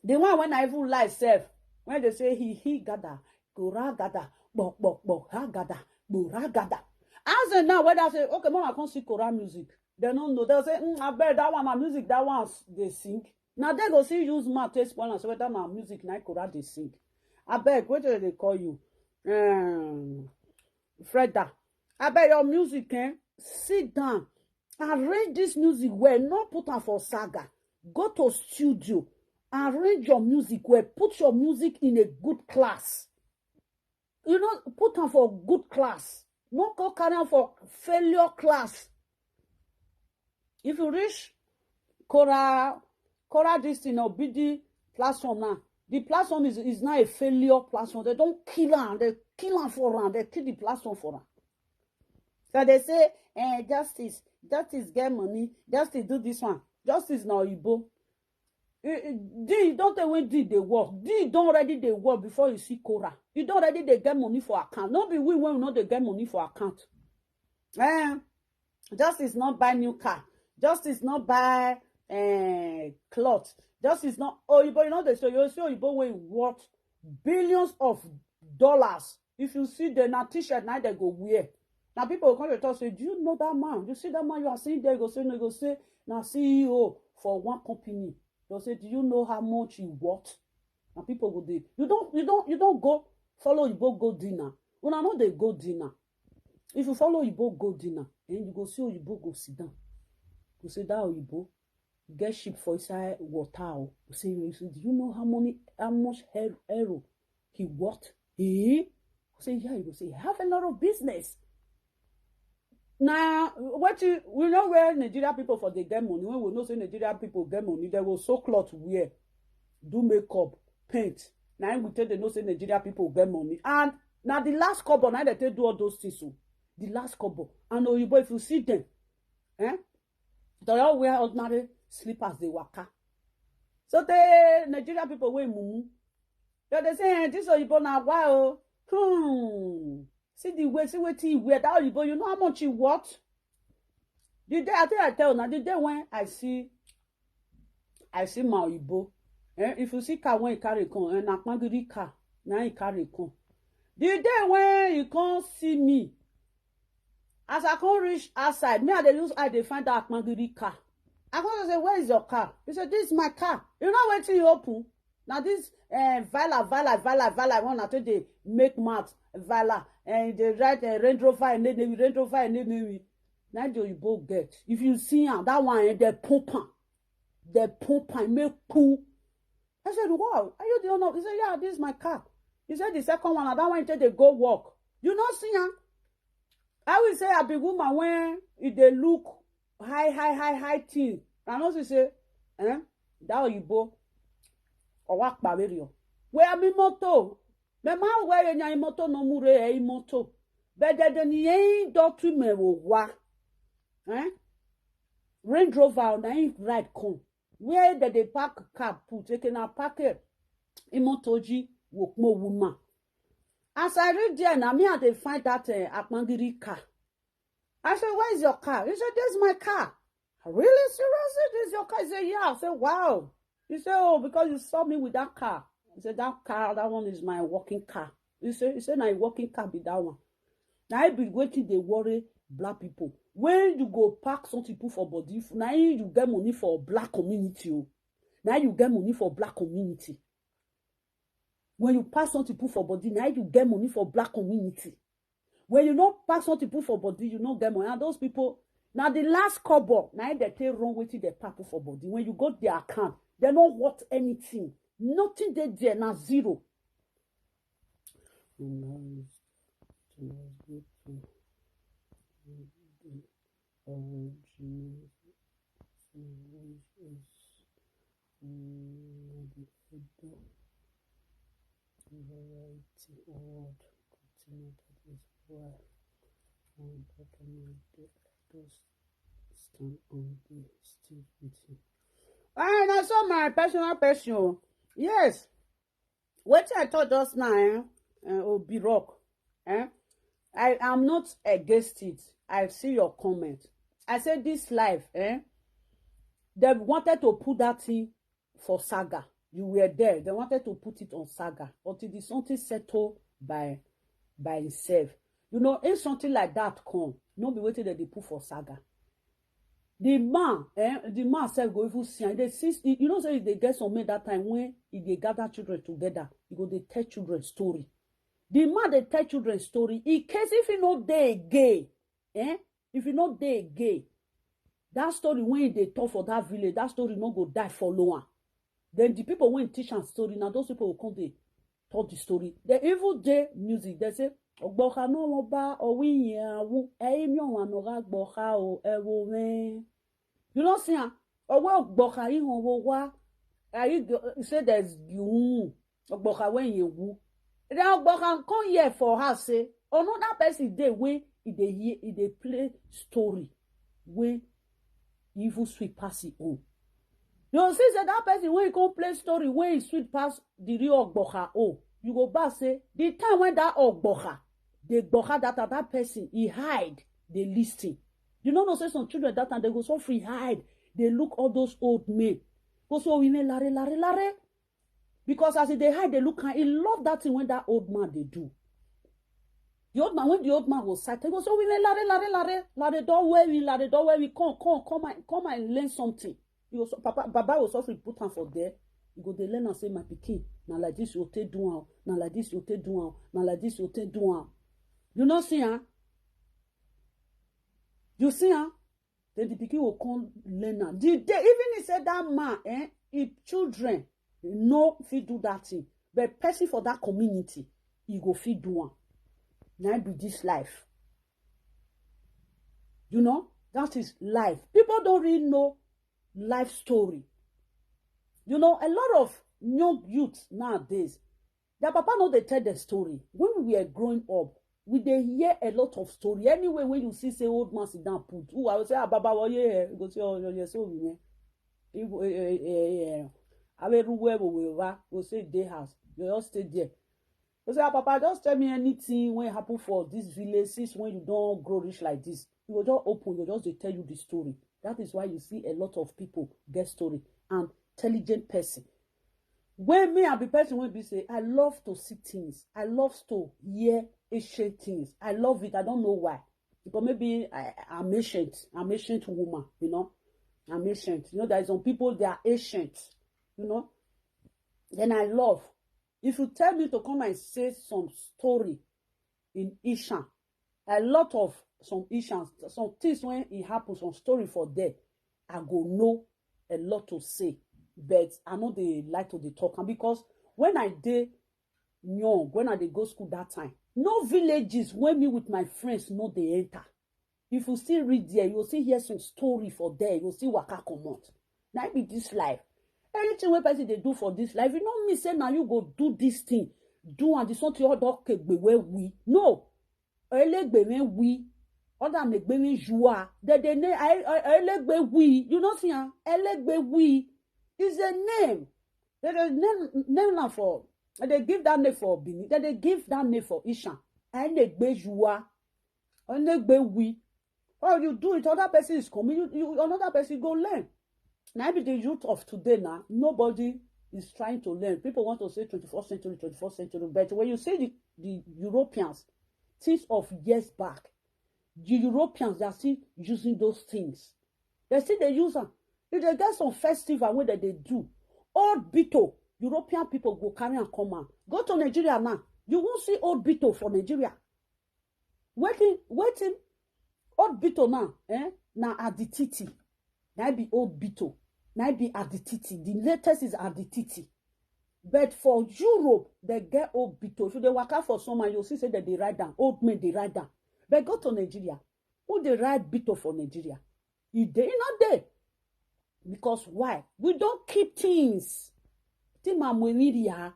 The one when I even lie sef, when they say he, he gather, Kora gather, bo, bo, bo, ha gather, Kora gather. As in now, whether I say, okay, mama, I come see Kora music. They no know. They'll say, mm, I bet that one, my music, that one s-, they sing. Now they go see use mouth take spoil am, so whether na music na Kora dey sing. Abeg, wetin dem dey call you? Um, Freda. Abeg, your music, eh? Sit down. Arrange this music well. No put am for saga. Go to studio. Arrange your music well. Put your music in a good class. You know, put am for good class. No go carry am for failure class. If you reach Kora, Kora this thing, or B D platform now, the platform is, is now a failure platform. They don't kill am. They kill am for am. They kill the platform for am. So they say, eh, justice, justice get money, justice do this one. Justice na Oyibo. Eh, eh, D, you don't tell when D dey work. D don already dey work before you see Kora. You don already dey get money for account. No be we when we no dey get money for account. Eh, justice not buy new car. Justice not buy, eh, cloth. Justice not, oh, you, but you know they say, you see, you, but when worth billions of dollars. If you see the na t-shirt, now they go wear. Now people come to talk say, do you know that man? You see that man you are seeing there, go say, no, go say, now C E O for one company. They'll say, do you know how much he worth? And people go dey, you don't, you don't, you don't go follow Oyibo go dinner. Una no dey go dinner. If you follow Oyibo go dinner, then you go see Oyibo go sit down. Go say that Oyibo get ship for inside water. Oh. Go say, you say, do you know how many, how much her-, euro he worth? He go say, yeah, you go say, he have a lot of business. Now, what you, we know where Nigeria people for they get money. When we know say Nigeria people get money, they will sew cloth wear, do makeup, paint. Now we tell they know say Nigeria people get money. And now the last couple, now they take do all those things. So the last couple. And Oyibo, if you see them, eh? They all wear ordinary slippers, they waka. So the Nigeria people wear mumu. So they say, eh, this Oyibo na wa o. Hmm. See the way, see wetin he wear. That Oyibo, you know how much he worth? The day, I think I tell now, the day when I see, I see my Oyibo. Eh, if you see car when he carry come, eh, na kpangiri car, na he carry come. The day when he come see me, as I come reach outside, me, I dey use eye dey find that kpangiri car. I come say, where is your car? He said, this is my car. You know wetin he open? Now this uh, vala, vala, vala, vala, one I told they make mouth, vala, and they write uh, Range Rover and then they Range Rover and then they na the oyibo get. If you see am, that one eh, they pump am, they pump am, make poo. I said, "Wow, are you the owner?" He said, "Yeah, this is my car." He said, "The second one, na that one take dey go work." You no see am? I will say I be woman when e dey look high, high, high, high thing. I no see say, eh, that oyibo or work barrier. Where me moto? Me ma where nya moto no mure e moto. But then the doctor me wo wa. Eh? Range Rover na him ride come. Where dem dey park car put, eke na park it. Imotoji wokmo woman. As I reach there, na me I dey find that uh, Akpangiri car. I said, "Where is your car?" He said, "This is my car." "Really? Seriously? This is your car?" He said, "Yeah." I said, "Wow." He said, "Oh, because you saw me with that car." He said, "That car, that one is my working car." He said, he said, "Na your working car be that one." Na it be wetin dey worry black people. When you go pack something put for body, na you get money for black community. Oh. Na you get money for black community. When you pack something put for body, na you get money for black community. When you no pack something put for body, you no get money. And those people, now the last couple, now they take run wetin they pack put for body. When you go their account, they no worth anything. Nothing they there, na zero. Nice. Nice. Good to our genius. Variety word. Continue that is why one bottom of the elders stand on the stage with him. Ah, na so my personal person. Oh. Yes. What I thought just now, eh? Uh, Obi Rock. Eh? I am not against it. I see your comment. I said this life, eh? They wanted to put that thing for saga. You were there. They wanted to put it on saga until the something settled by by himself. You know, if something like that come, no be wetin dem dey put for saga. The man, eh, the man sef go even see am. They see, you know, say they get some men that time when if they gather children together, you go they tell children story. The man they tell children story in case if you know they gay, eh, if you know they gay, that story when they talk for that village, that story no go die follow am. Then the people when teach am story, now those people will come they talk the story. They even dey music, they say, "Ogboha no won ba owi yen awu, eyi mi owan no ga gboha o, ewo wen." You don't see am? Owo ogboha yi hon wo wa. Are you say there's you? Ogboha when you woo. Then Ogboha come here for her say, another person dey wey e dey hear, e dey play story wey even sweet pass e own. You see say that person wey come play story wey e sweet pass the real Ogboha own. You go back say the time when that Ogboha, the Ogboha that that person e hide, they listen. You no know say some children that time they go so free hide, they look all those old men. Go so women lare lare lare. Because as e dey hide, they look and he love that thing when that old man they do. The old man, when the old man was sighted, he go so women lare lare lare lare don't wear me, lare don't wear me. Come, come, come and come and learn something. You go so, Papa, Baba was suffering, put am for there. You go they learn and say, "My pikin, now like this you take do am, now like this you take do am, now like this you take do am." You know see am? You see am? Then the pikin will come learn am. The day, even he said that man, eh, his children no fit do that thing. But person for that community, he go fit do am. Now be this life. You know, that is life. People don't really know life story. You know, a lot of young youths nowadays, their papa no dey tell the story. When we were growing up, we dey hear a lot of story. Anyway, when you see say old man sit down put, who I will say, "Ah, Baba, what you hear?" You go say, "Oh, yeah, yeah, so we hear." If eh, eh, eh, eh, eh, awe ruwe wo we wa, go say dey house. You just stay there. You say, "Ah, Papa, just tell me anything when happen for this village since when you don't grow rich like this." You go just open, you just dey tell you the story. That is why you see a lot of people get story and intelligent person. When me, I be person wey be say I love to see things. I love to hear ancient things. I love it. I don't know why. Because maybe I, I'm ancient. I'm ancient woman, you know. I'm ancient. You know, there are some people they are ancient, you know. Then I love. If you tell me to come and say some story in Ishan, a lot of some Ishans, some things when it happens, some story for there, I go know a lot to say. But I know they like to dey talk. And because when I dey young, when I dey go school that time, no villages when me with my friends no dey enter. If you still read there, you go still hear some story for there. You go still waka comot. Na im be this life. Anything wey person dey do for this life, you no mean say na you go do this thing, do am the something other kegbe wey we. No. Elegbe wey we. Other megbe wey you are. Dem dey name Elegbe we. You no see am? Elegbe we is a name. Dem dey name name am for, dem dey give that name for Benin. Dem dey give that name for Ishan. Elegbe you are. Elegbe we. Or you do it, other person is coming, you, you another person go learn. Now be the youth of today now, nobody is trying to learn. People want to say twenty-first century, twenty-first century. But when you see the, the Europeans, things of years back, the Europeans, they are still using those things. They still dey use am. If they get some festival wey dem dey do, old beetle, European people go carry am come out. Go to Nigeria now, you won't see old beetle for Nigeria. Wetin wetin old beetle now, eh? Na Adititi. Na be old beetle. Na be Adititi. The latest is Adititi. But for Europe, they get old beetle. If you dey waka for summer, you see say dem dey ride am. Old men dey ride am. But go to Nigeria. Who dey ride beetle for Nigeria? E dey, e no dey. Because why? We don keep things. Tima mwewiria.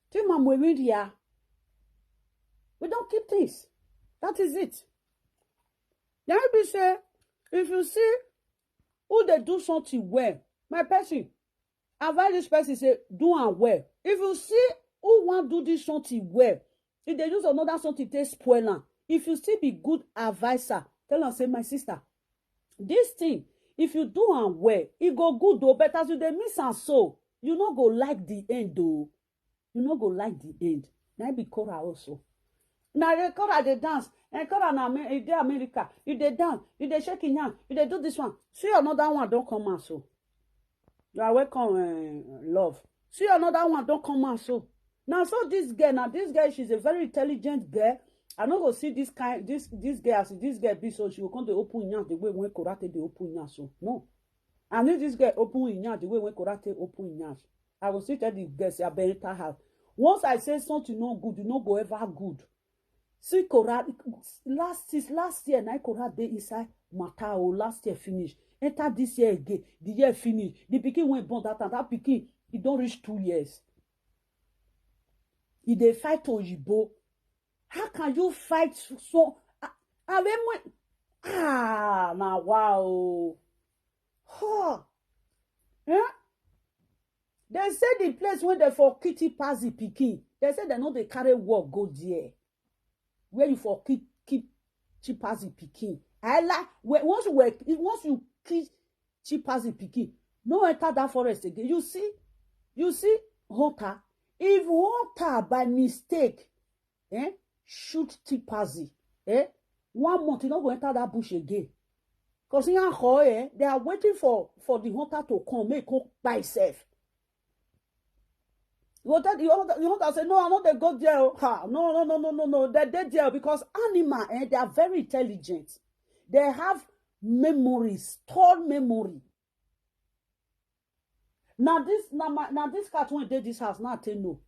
Tima mwewiria. We don keep things. That is it. Then be say, if you see who dey do something well, my person, advise this person say, do am well. If you see who wan do this something well, if they use another something take spoil am, if you still be good adviser, tell am say, my sister, this thing, if you do am well, e go good o. But as you dey miss am so, you no go like the end o. You no go like the end. Na be Korah also. Na the Korah dey dance. And Korah na Amer- e dey America. You dey dance. You dey shake your hand. You dey do this one. See, another one don come out so. You are welcome, eh, love. See, another one don come out so. Now, so this girl, now this girl, she's a very intelligent girl. I no go see this kind, this this girl as this girl be so, she go come dey open her mouth the way when Korah take dey open her mouth so. No. And if this girl open her mouth the way when Korah take open her mouth, I go still tell the girl say, abeg enter house. Once I say something no good, you no go ever good. See Korah, last since last year, na Korah dey inside matter o, last year finish. Enter this year again, the year finish. The pikin wey born that time, that pikin, e don reach two years. E dey fight oyibo. How can you fight so? Ah, ah, when, when, ah, na wow. Huh. Eh? They say the place where they for kitty pass the pikin. They say they no dey carry work go there. Where you for keep keep cheap as the pikin. I like when- once you were once you keep cheap as the pikin, no enter that forest again. You see, you see, hunter. If hunter by mistake, eh, shoot cheap as the, eh, one month you no go enter that bush again. Cause in eh, they are waiting for for the hunter to come, make come by himself. You go tell the hunter, the hunter say, no, I no dey go there o. Ha, no, no, no, no, no, no. They dey there because animal, eh, they are very intelligent. They have memories, stored memory. Now this, now my, now this cat wey dey this house, now I take know.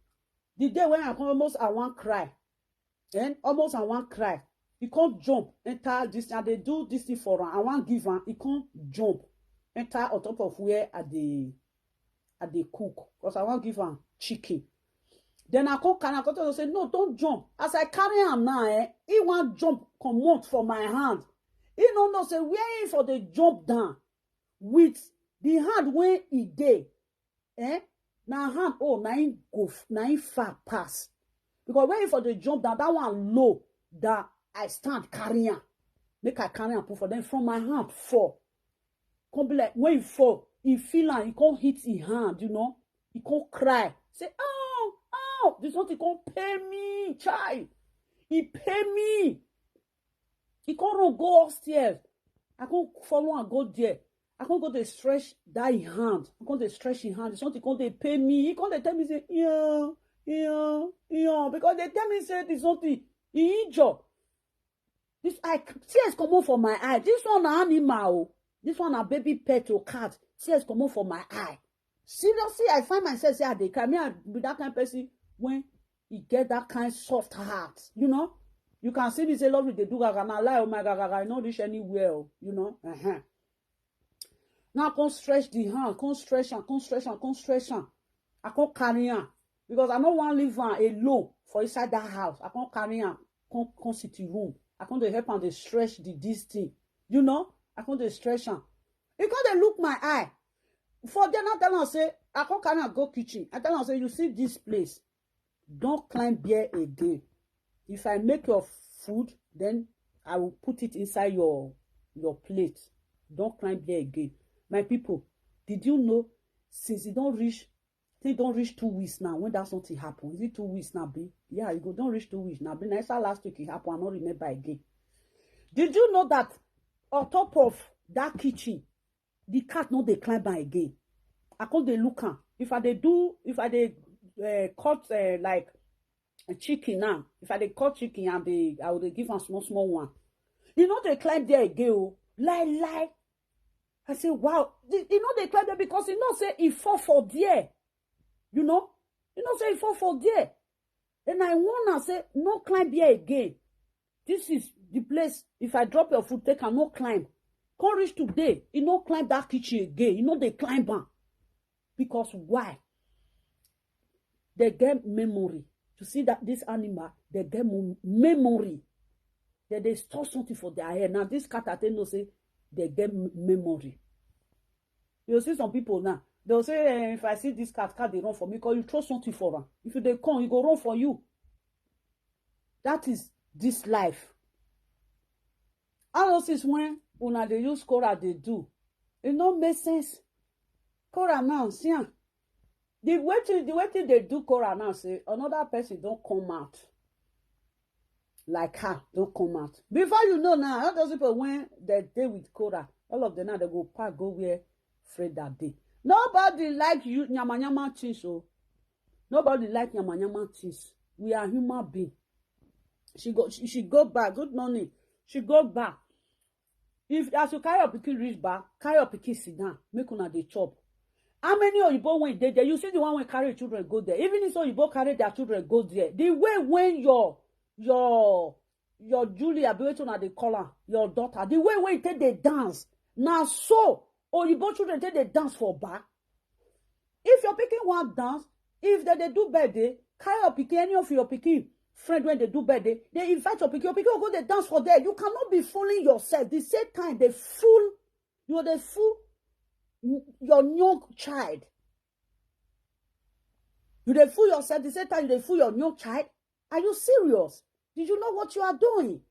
The day when I come, almost I wan cry. Then almost I wan cry. He come jump, enter this, and they do this thing for am. I wan give am, he come jump, enter on top of where I dey, I dey cook, cause I wan give am chicken. Then I come carry am, come tell am say, no, don't jump. As I carry am now, eh, he wan jump comot for my hand. He no know say where he for dey jump down with the hand wey e dey, eh, na hand, oh, na him go f- na him far pass. Because when he for dey jump down, that one low, that I stand carry am, make I carry am put for them, from my hand fall. Come be like when he fall, he feel am, he come hit him hand, you know, he come cry, say, oh, oh, this one, he come pay me, chai, he pay me. He come run go upstairs. I come follow am go there. I come go dey stretch that him hand. I come dey stretch him hand. Something come dey pain me. He come dey tell me say, "Yeah, yeah, yeah," because they tell me say this something he injure. This I tears comot for my eye. This one na animal o. This one na baby pet or cat. Tears comot for my eye. Seriously, I find myself say I dey cry. Me, I be that kind person when e get that kind soft heart. You know, you can see me say love dey do gaga. Na lie, oh my gaga, I no reach anywhere. Oh, you know, uh-huh. Now come stretch the hand, come stretch am, come stretch am, come stretch am. I come carry am because I no wan leave am alone for inside that house. I come carry am, come come sit in room. I come dey help am dey stretch the this thing. You know, I come dey stretch am. He come dey look my eye. For there, now tell am say, I come carry am go kitchen. I tell am say, "You see this place, don't climb there again. If I make your food, then I will put it inside your your plate. Don't climb there again." My people, did you know since e don reach, think don reach two weeks now when that something happen? Is it two weeks now, be? Yeah, e go don reach two weeks now. Be na inside last week e happen, I no remember again. Did you know that on top of that kitchen, the cat no dey climb am again? I come dey look am. If I dey do, if I dey uh, cut uh, like a chicken now, if I dey cut chicken and dey, I will dey give am small small one. E no dey climb there again. Oh, lie lie. I say, wow, e no dey climb there because e know say e fall for there. You know, e know say e fall for there. Then I warn am say, "No climb here again. This is the place. If I drop your food, take am, no climb." Come reach today, e no climb that kitchen again. E no dey climb am. Because why? They get memory. To see that this animal, they get memory. They, they store something for their head. Now, this cat, I think, know say they get memory. You see some people now, they'll say, eh, "If I see this cat, cat they run for me," because you throw something for her. If they come, you go run for you. That is this life. All those things when una dey use Korah dey do, it no make sense. Korah now, see am. The wetin the wetin dey do Korah now say another person don come out. Like her don come out. Before you know now, all those people when they dey with Korah, all of them now they go pack go where Freda dey. Nobody like you, nyama nyama things. Oh, nobody like nyama nyama things. We are human being. She go, she, she go back. Good morning. She go back. If as you carry your pikin reach back, carry your pikin sit down. Make una dey chop. How many oyibo wey dey there? You see the one wey carry children go there. Even if oyibo carry their children go there, the way when your your your Julia, be wetin una dey call am, your daughter, the way wey e take dey dance, na so oyibo children take dey dance for back. If your pikin wan dance, if dem dey do birthday, carry your pikin, any of your pikin friend wey dey do birthday, dey invite your pikin. Your pikin go go dey dance for there. You cannot be fooling yourself. The same time dey fool, you dey fool your young child. You dey fool yourself the same time you dey fool your young child. Are you serious? Did you know what you are doing?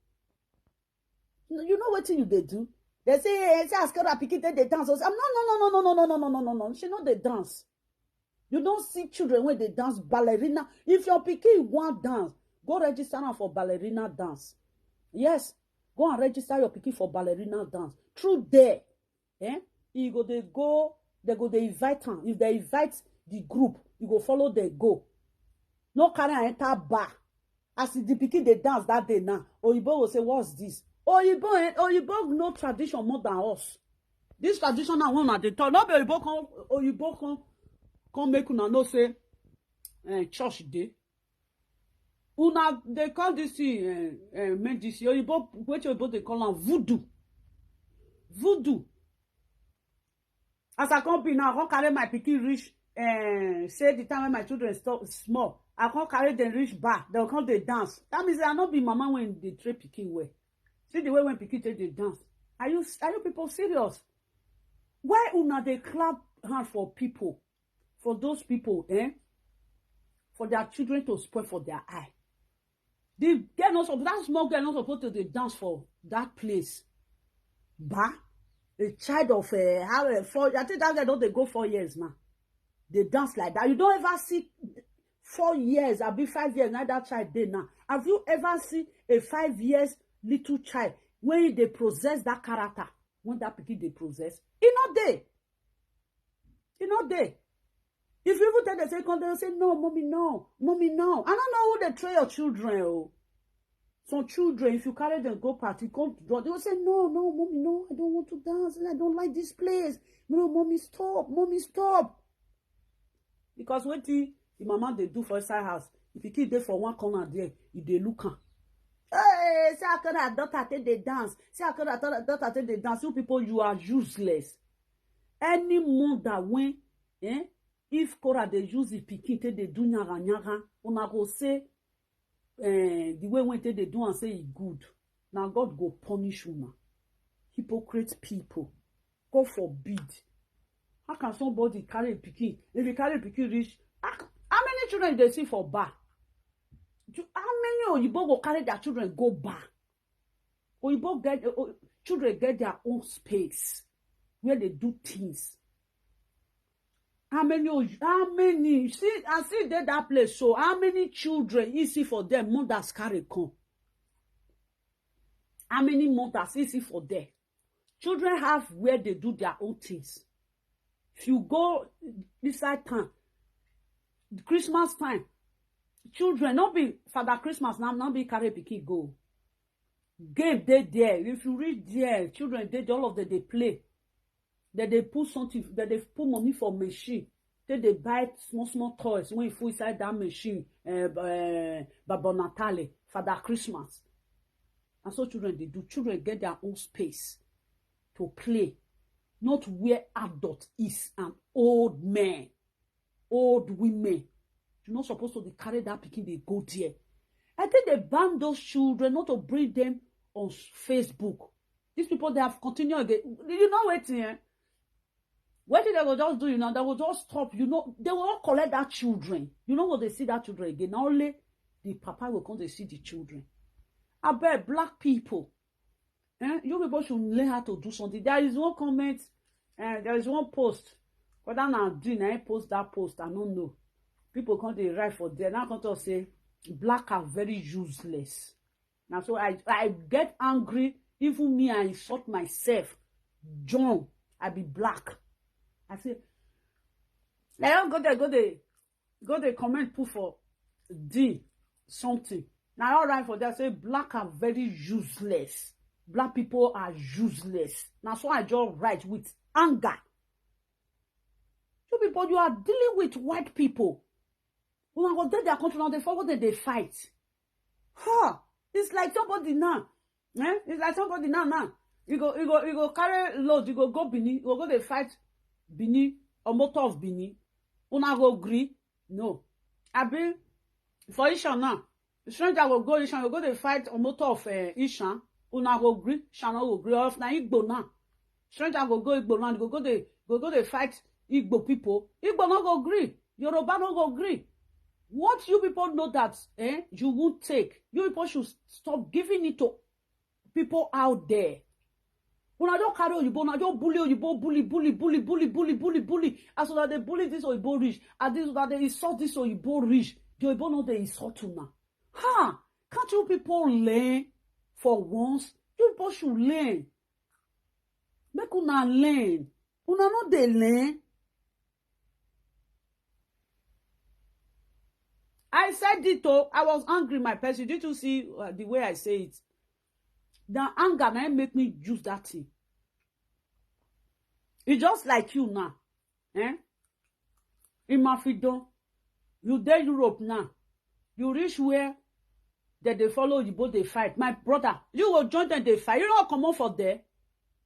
You know wetin you dey do? They say, eh, say as Korah pikin take dey dance. Oh, no, no, no, no, no, no, no, no, no, no, no, no. She no dey dance. You don see children wey dey dance ballerina. If your pikin wan dance, go register am for ballerina dance. Yes, go and register your pikin for ballerina dance. Through there, eh? E go dey go, they go dey invite am. If they invite the group, you go follow them go. No carry am enter bar. As the pikin dey dance that day now, oyibo go say, "What's this?" Oyibo, eh, oyibo know tradition more than us. This tradition now, una dey talk. No be oyibo come, oyibo come, come make una know say, eh, church dey. Una dey call this thing, eh, eh, make this oyibo, wetin oyibo dey call am, voodoo. Voodoo. As I come be now, I come carry my pikin reach, eh, say the time when my children stop small, I come carry them reach bar. They come dey dance. That means I no be mama when dey train pikin well. See the way when pikin take dey dance. Are you, are you people serious? Why una dey clap hand for people, for those people, eh? For their children to spoil for their eye. The girl not supposed, that small girl not supposed to dey dance for that place. Ba, a child of, eh, how, eh, four, I think that girl don dey go four years now. They dance like that. You don't ever see four years, abi five years, now that child dey now. Have you ever seen a five years little child when they possess that character? when that pikin dey process, e no dey. E no dey. If you even tell them say come, they say, "No, mommy, no, mommy, no." I don't know who they train your children. Oh, some children, if you carry them go party, come to door, they will say, "No, no, mommy, no, I don't want to dance. I don't like this place. No, mommy, stop, mommy, stop." Because wetin the mama dey do for inside house, if the kid dey for one corner there, e dey look am. "Hey, see how her daughter take dey dance. See how her daughter take dey dance." You people, you are useless. Any mother wey, eh, if Korah dey use the pikin take dey do nyaga nyaga, una go say, eh, the way wey take dey do am say e good. Na God go punish una. Hypocrite people. God forbid. How can somebody carry a pikin? If you carry a pikin reach, how, how many children you dey see for bar? Do, how many oyibo go carry their children go bar? Oyibo get, uh, children get their own space where they do things. How many, how many, see, I see dey that place. So how many children you see for them, mothers carry come? How many mothers you see for there? Children have where they do their own things. If you go inside town, Christmas time, children, not be Father Christmas, now, not be carry pikin go. Game dey there. If you reach there, children dey there, all of them dey play. Then they put something, then they put money for machine. Then they buy small, small toys when you put inside that machine, uh, uh, Baba Natale, Father Christmas. And so children, they do. Children get their own space to play, not where adult is and old men, old women. You're not supposed to dey carry that pikin, they go there. I think they ban those children not to bring them on Facebook. These people, they have continued again. You know what, eh? What they will just do, you know, they will just stop. You know, they will all collect that children. You know what they see that children again? Not only the papa will come, they see the children. I bet black people, eh, you people should learn how to do something. There is one comment, eh, there is one post. Whether na Dean, I post that post, I don't know. People come dey write for there. Now come to say, "Black are very useless." Now so I, I get angry. Even me, I insult myself. John, I be black. I say, I don't go there, go there, go there, comment put for D something. Now I write for there, say, "Black are very useless. Black people are useless." Now so I just write with anger. You people, you are dealing with white people. Una go dey their country now, they follow them, they fight. Ha! It's like somebody now. Eh? It's like somebody now, now. You go, you go, you go carry load, you go go Benin, you go go dey fight Benin, or motor of Benin. Una go gree? No. Abi, for Ishan now, stranger go go Ishan, go go dey fight on motor of, eh, Ishan. Una go gree? Ishan no go gree. Or if na Igbo now, stranger go go Igbo now, go go dey, go go dey fight Igbo people. Igbo no go gree. Yoruba no go gree. What you people know that, eh, you won't take, you people should stop giving it to people out there. Una just carry oyibo, una just bully oyibo, bully, bully, bully, bully, bully, bully, bully. As una dey bully this oyibo reach, as this una dey insult this oyibo reach, the oyibo no dey insult una. Ha! Can't you people learn for once? You people should learn. Make una learn. Una no dey learn. I said it, oh, I was angry, my person. Did you see, uh, the way I say it? The anger na make me use that thing. It's just like you now, eh? In Mafidon, you dey Europe now. You reach where that they follow you, both they fight. My brother, you go join them, they fight. You no comot for there.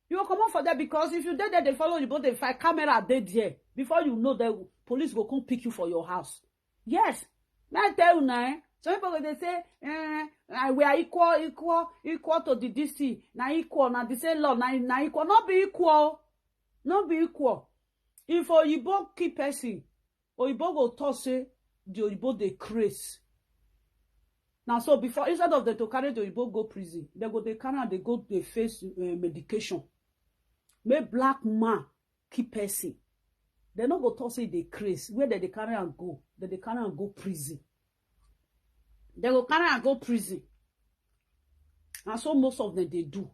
You go comot for there, because if you dey there, they follow you, both they fight. Camera dey there. Before you know, the police go come pick you for your house. Yes. May I tell you now, eh? Some people go dey say, eh, "Ah, we are equal, equal, equal to the D C. Na equal, na the same law, na, na equal." No be equal. No be equal. If oyibo kill person, oyibo go talk say the oyibo dey craze. Now so before, instead of them to carry the oyibo go prison, they go dey carry am dey go dey face, eh, medication. Make black man kill person, they no go talk say they craze. Where they dey carry am go? They dey carry am go prison. They go carry am go prison. And so most of them they do.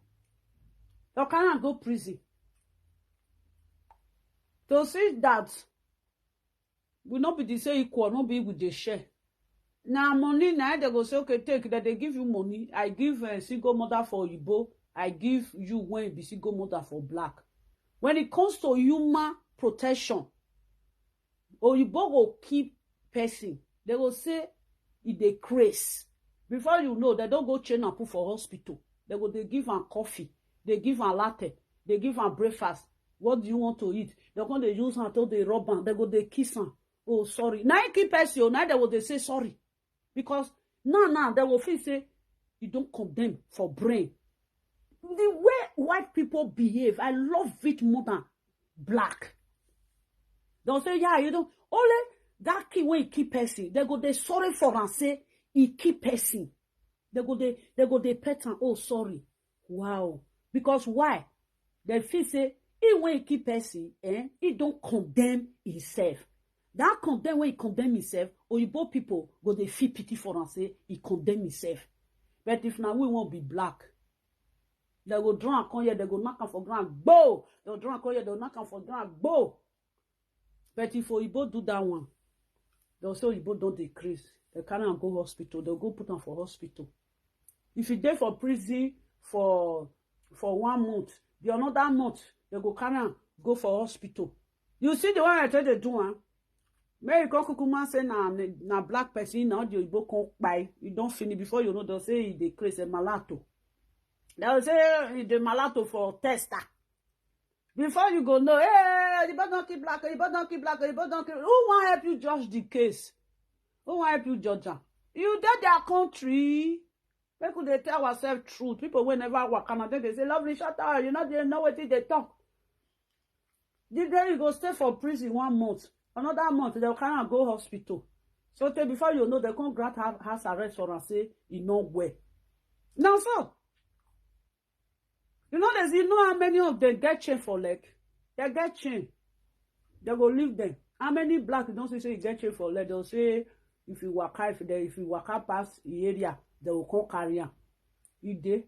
They carry am go prison. To see that we no be the same equal, no be we dey share. Na money na dem go say, "Okay, take," that they give you money. I give a single mother for Igbo. I give you when you be single mother for black. When it comes to human protection, Oyibo go keep person. They go say e dey craze. Before you know, they don't go chain and put for hospital. They go, they give am coffee, they give am latte, they give am breakfast. "What do you want to eat?" They come, they use am to, they rub am. They go, they kiss am. "Oh, sorry." Now he keep person. Now they go, they say sorry. Because now, now they will feel say you don't condemn for brain. The way white people behave, I love it more than black. They'll say, "Yeah, you don't." Only that kid when he keep person, they go, they sorry for and say he keep person. They go, they, they go, they pet and, "Oh, sorry." Wow. Because why? They feel say he when he keep person, eh, he don't condemn himself. That condemn when he condemn himself, Oyibo people go, they feel pity for and say he condemn himself. But if now we won't be black, they go drunk on here, they go knock am for ground, go. They go drunk on here, they go knock am for ground, go. But if Oyibo do that one, they'll say Oyibo don't decrease. They carry am go hospital. They'll go put am for hospital. If you dey for prison for, for one month, the another month, they go carry am go for hospital. You see the one I tell the do am? May you come kukuma say na, na black person, na the Oyibo come kpai. You don't finish before you know, they'll say e dey craze, a malato. They'll say e dey malato for tester. Before you go know, "Hey, Oyibo don't keep black, Oyibo don't keep black, Oyibo don't keep." Who wan help you judge the case? Who wan help you judge am? You dey their country. Make we dey tell ourselves truth. People wey never work, and then they say, "Lovely, shut up. You know, they know what they talk." The day you go stay for prison one month, another month, they'll carry and go hospital. So tey before you know, they come grant ha-, house arrest for and say e no well. Now so, you know, there's, you know how many of them get chain for leg? They get chain. They go leave them. How many black you don't see say you get chain for leg? They'll say if you waka, if they, if you waka pass the area, they will come carry am. You dey?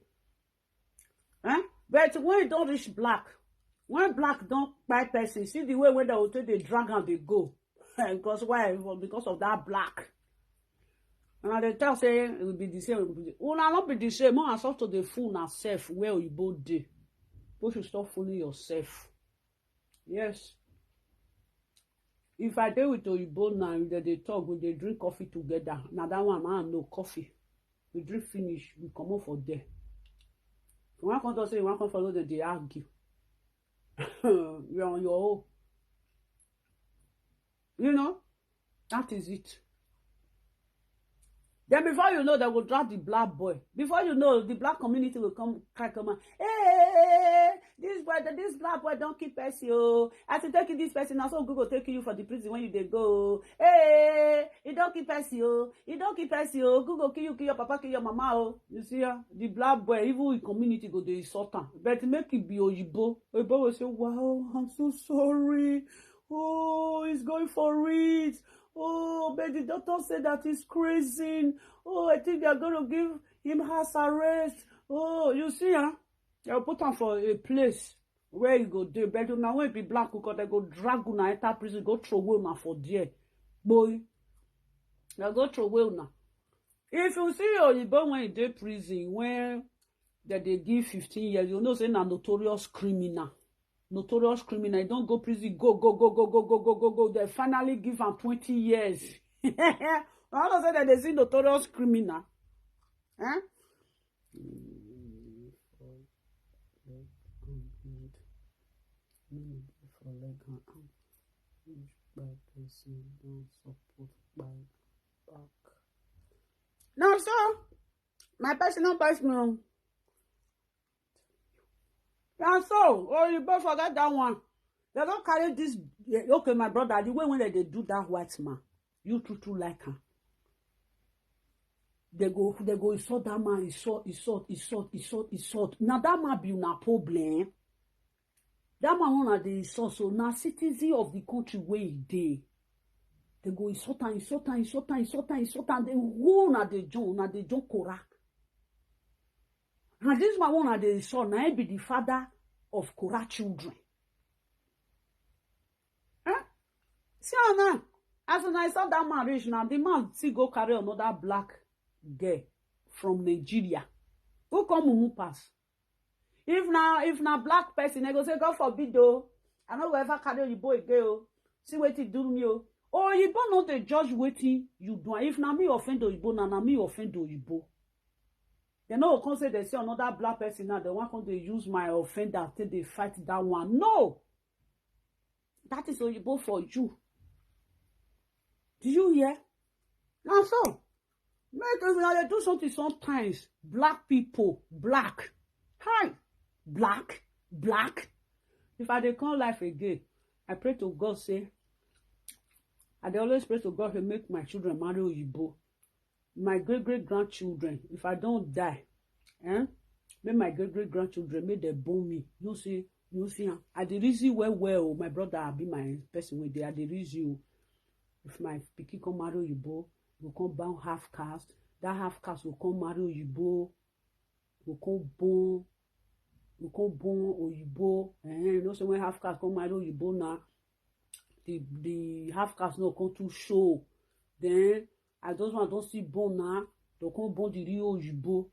Eh? But when you don't reach black, when black don't buy person, see the way when they will take the drag and they go. Because why? Well, because of that black. And they tell say it will be the same. Una not be the same. More as to the fool na self where you both dey. But you stop fooling yourself. Yes. If I dey with Oyibo now, we dey, dey talk, we dey drink coffee together. Now that one, I know coffee. We drink finish, we come up for there. You want come talk say you want come follow them, they argue. You're on your own. You know, that is it. Then before you know, they will drag the black boy. Before you know, the black community will come, come, come and, "Hey, hey, hey, hey, hey, this boy, this black boy don't keep person. Oh, as you take this person, now so Google take you for the prison when you dey go. Hey, you don't keep person. Oh, you don't keep person. Oh, Google kill you, kill your papa, kill your mama. Oh." You see, ah, the black boy, even in community, go dey insult am. But make it be Oyibo. Oyibo will say, "Wow, I'm so sorry. Oh, he's going for it. Oh, but the doctor said that he's crazy. Oh, I think they are going to give him house arrest." Oh, you see, huh? They'll put him for a place where he go dey. But now when be black, because they go drag una enter prison, go throw away una for there. Boy, they go throw away una. If you see Oyibo when he dey prison, when that they give fifteen years, you know say na notorious criminal. Notorious criminal. He don't go prison, go, go, go, go, go, go, go, go, go. They finally give am twenty years. I don't say that they see notorious criminal. Eh? For leg and arm. Which bad person don't support by back. Now, so, my personal personal. Now, so, oh, you both forget that one. They don't carry this. Yeah, okay, my brother, the way when they do that white man, you too, too like him. They go, they go insult that man, insult, insult, insult, insult, insult. Now that man be una problem. That man one of the insult, so now citizen of the country where he dey. They go insult and insult and insult and insult and insult and they go na the John, na the John Korak. And this man one of the insult, now he be the father of Korah children. Eh? See am now. As una saw that man reach now, the man still go carry another black girl from Nigeria. Who come mumu pass? If na, if na black person, I go say, "God forbid o. I no go ever carry oyibo again o. See wetin do me o." Oyibo no dey judge wetin you do. If na me offend oyibo, na, na me offend oyibo. Dem no go come say dem see another black person now, dem wan come dey use my offender take dey fight that one. No! That is oyibo for you. Do you hear? Na so. Make una dey do something sometimes. Black people, black. Hi, black, black. If I dey come life again, I pray to God say, I dey always pray to God say make my children marry oyibo. My great great grandchildren, if I don die, eh, make my great great grandchildren, make dem born me. You know say, you know say am. I dey reason well well o, my brother, abi my person wey dey, I dey reason o. If my pikin come marry oyibo, go come born half caste, that half caste go come marry oyibo, go come born, go come born oyibo. Eh, you know say when half caste come marry oyibo now, the the half caste no come too show. Then as those one don still born now, dem come born the real oyibo.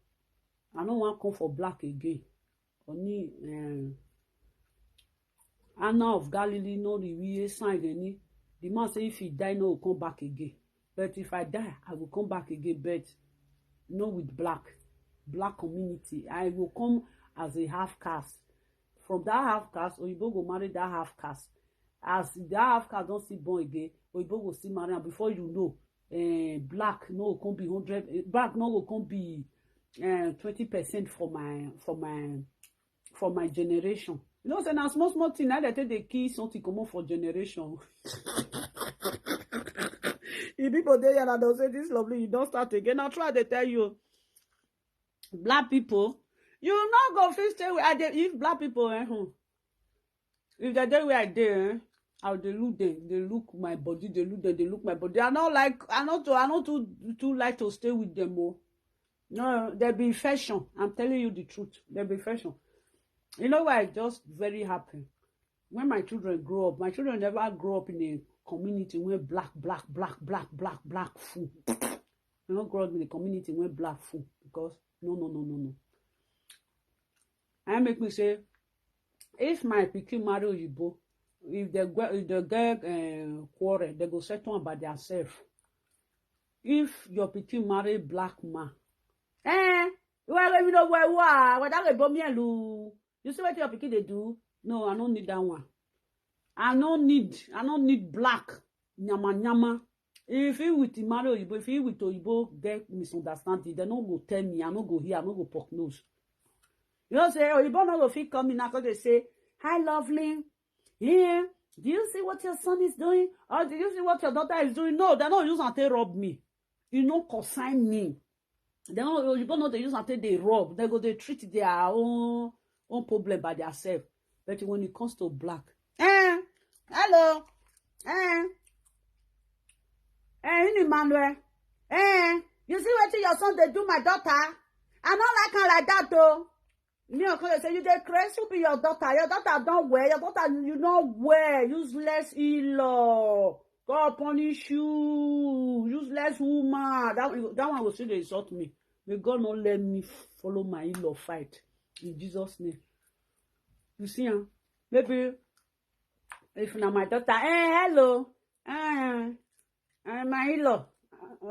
I no wan come for black again. Oni, eh, Anna of Galilee no rewiye sign any. The man say if he die, no go come back again. But if I die, I go come back again, but no with black, black community. I go come as a half caste. From that half caste, oyibo go marry that half caste. As that half caste don still born again, oyibo go still marry am. Before you know, eh, black no go come be hundred, eh, black no go come be, eh, twenty percent for my, for my, for my generation. You know say na small small thing na dem take dey kill something comot for generation. If people dey here na dem say, "This Lovely, you don start again." Na true I dey tell you. Black people, you no go fit stay with, I dey, if black people, eh, hmm, if dem dey where I dey, eh, I dey look dem, dey look my body, dey look dem, dey look my body. I no like, I no too, I no too, too like to stay with them o. No, there be infection. I'm telling you the truth. There be infection. You know why? Just very happy. When my children grow up, my children never grow up in a community where black, black, black, black, black, black full. They no grow up in a community where black full because no, no, no, no, no. I make me say, if my pikin marry oyibo, if they go, if they get, eh, quarrel, they go settle am by themselves. If your pikin marry black man, eh, well, you know where you are, whether we bomb you, you see what your pikin dey do? No, I don't need that one. I no need, I no need black nyama nyama. If he with the marry oyibo, if he with oyibo get misunderstanding, they no go tell me, I no go hear, I no go poke nose. You know say oyibo no go fit come in, I go dey say, "Hi, Lovely. Yeah, do you see what your son is doing? Or do you see what your daughter is doing?" No, they no use am take rob me. E no concern me. They no, oyibo no dey use am take dey rob. They go dey treat their own, own problem by themselves. But when it comes to black, eh, hello, eh, eh, in Emmanuel, eh, you see wetin your son dey do my daughter? I no like am like that o. Me, I come say, "You dey craze? Who be your daughter? Your daughter don well. Your daughter, you no well. Useless in-law. God punish you. Useless woman." That, that one go still dey insult me. May God not let me follow my in-law fight. In Jesus' name. You see, huh? Maybe if na my daughter, eh, hello, eh, eh, my in-law,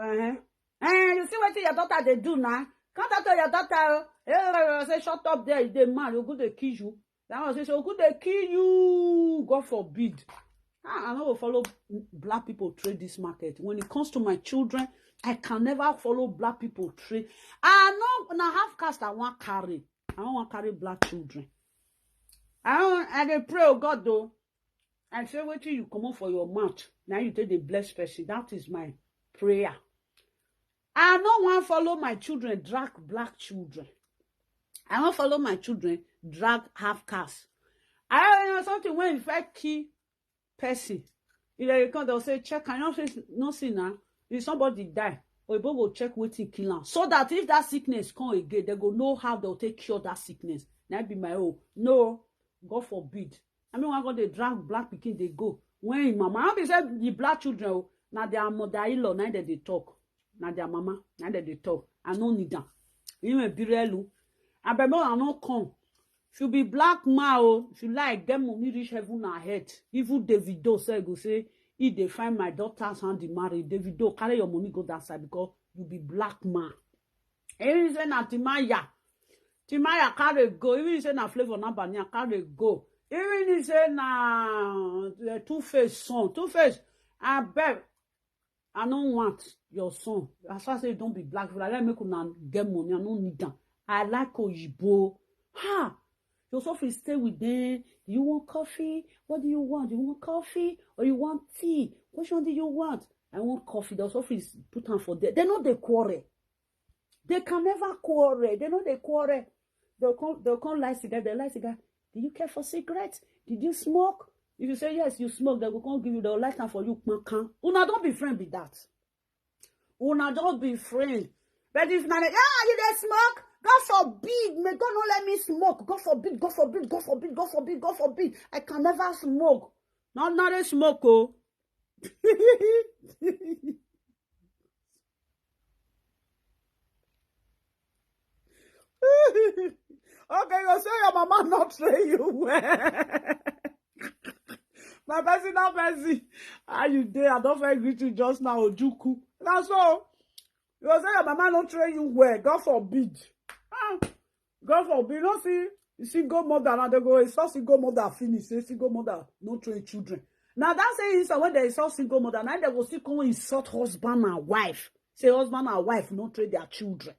eh, eh, you see wetin your daughter dey do now? Come talk to your daughter o. Eh, eh, eh, say, "Shut up there, you dey mad, Ogun dey kill you." That one say, "So Ogun dey kill you, God forbid." Ah, I no go follow black people trade this market. When it comes to my children, I can never follow black people trade. I no, na half caste I wan carry. I no wan carry black children. I don, I dey pray, oh God, though. I say wetin you comot for your mouth, na you take dey bless person. That is my prayer. I no wan follow my children drag black children. I wan follow my children drag half caste. I, you know something, when you fit kill person, if they come, they'll say, "Check, I no see, no see now." If somebody die, oyibo go check wetin kill am, so that if that sickness come again, they go know how they'll take cure that sickness. Na be my own. No, God forbid. I mean, one go dey drag black pikin dey go. When him mama, I be say the black children, oh, na their mother-in-law, na dem dey talk. Na their mama, na dem dey talk. I no need am. Even Birelu, I bet no, I no come. If you be black man, oh, if you like, get money reach heaven and head. Even Davido sef go say, "He dey find my daughter's hand in marriage." Davido, carry your money go that side because you be black man. Even say na Timaya. Timaya carry go. Even say na Flavor na Bania carry go. Even say na uh, Two Face son. Two Face, I beg. I no want your son. As far as say you don't be black, if I like make una get money, I no need them. I like Oyibo. Ha! Your son fit stay with them. Do you want coffee? What do you want? Do you want coffee or you want tea? Which one do you want? I want coffee. They'll fit put on for there. They know they quarrel. They can never quarrel. They know they quarrel. They'll come, they'll come lie together. They lie together. "Do you care for cigarettes? Did you smoke?" If you say yes, you smoke, they will come give you the light time for you. Kpankan. Una don't be friend be that. Una don't be friend. But if na, "Yeah, you dey smoke? God forbid. May God not let me smoke. God forbid, God forbid, God forbid, God forbid, God forbid. I can never smoke." No, not a smoke, oh. Okay, you say your mama not train you well. My person, that person. How you dey? I don't fit greet you just now, Ojuku. Now so, you say your mama not train you well. God forbid. Ah, God forbid. You know, see, you see, single mother now, they go insult single mother finish. Say single mother no train children. Now that say insult when they insult single mother, now they go still come insult husband and wife. Say husband and wife no train their children.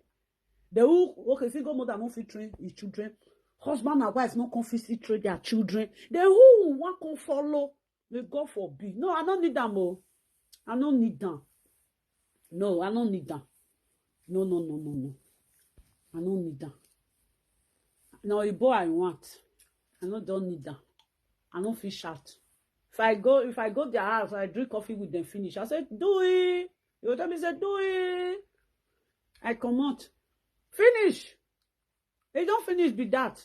The who, okay, single mother no fit train his children. Husband and wife no come fit still train their children. Then who will want come follow? May God forbid. No, I don't need them, oh. I don't need them. No, I don't need them. No, no, no, no, no. I don't need them. Now, a boy I want. I no don't need them. I no fit shout. If I go, if I go their house, I drink coffee with them, finish. I say, "Do it." You tell me, say, "Do it." I come out. Finish. They don't finish be that.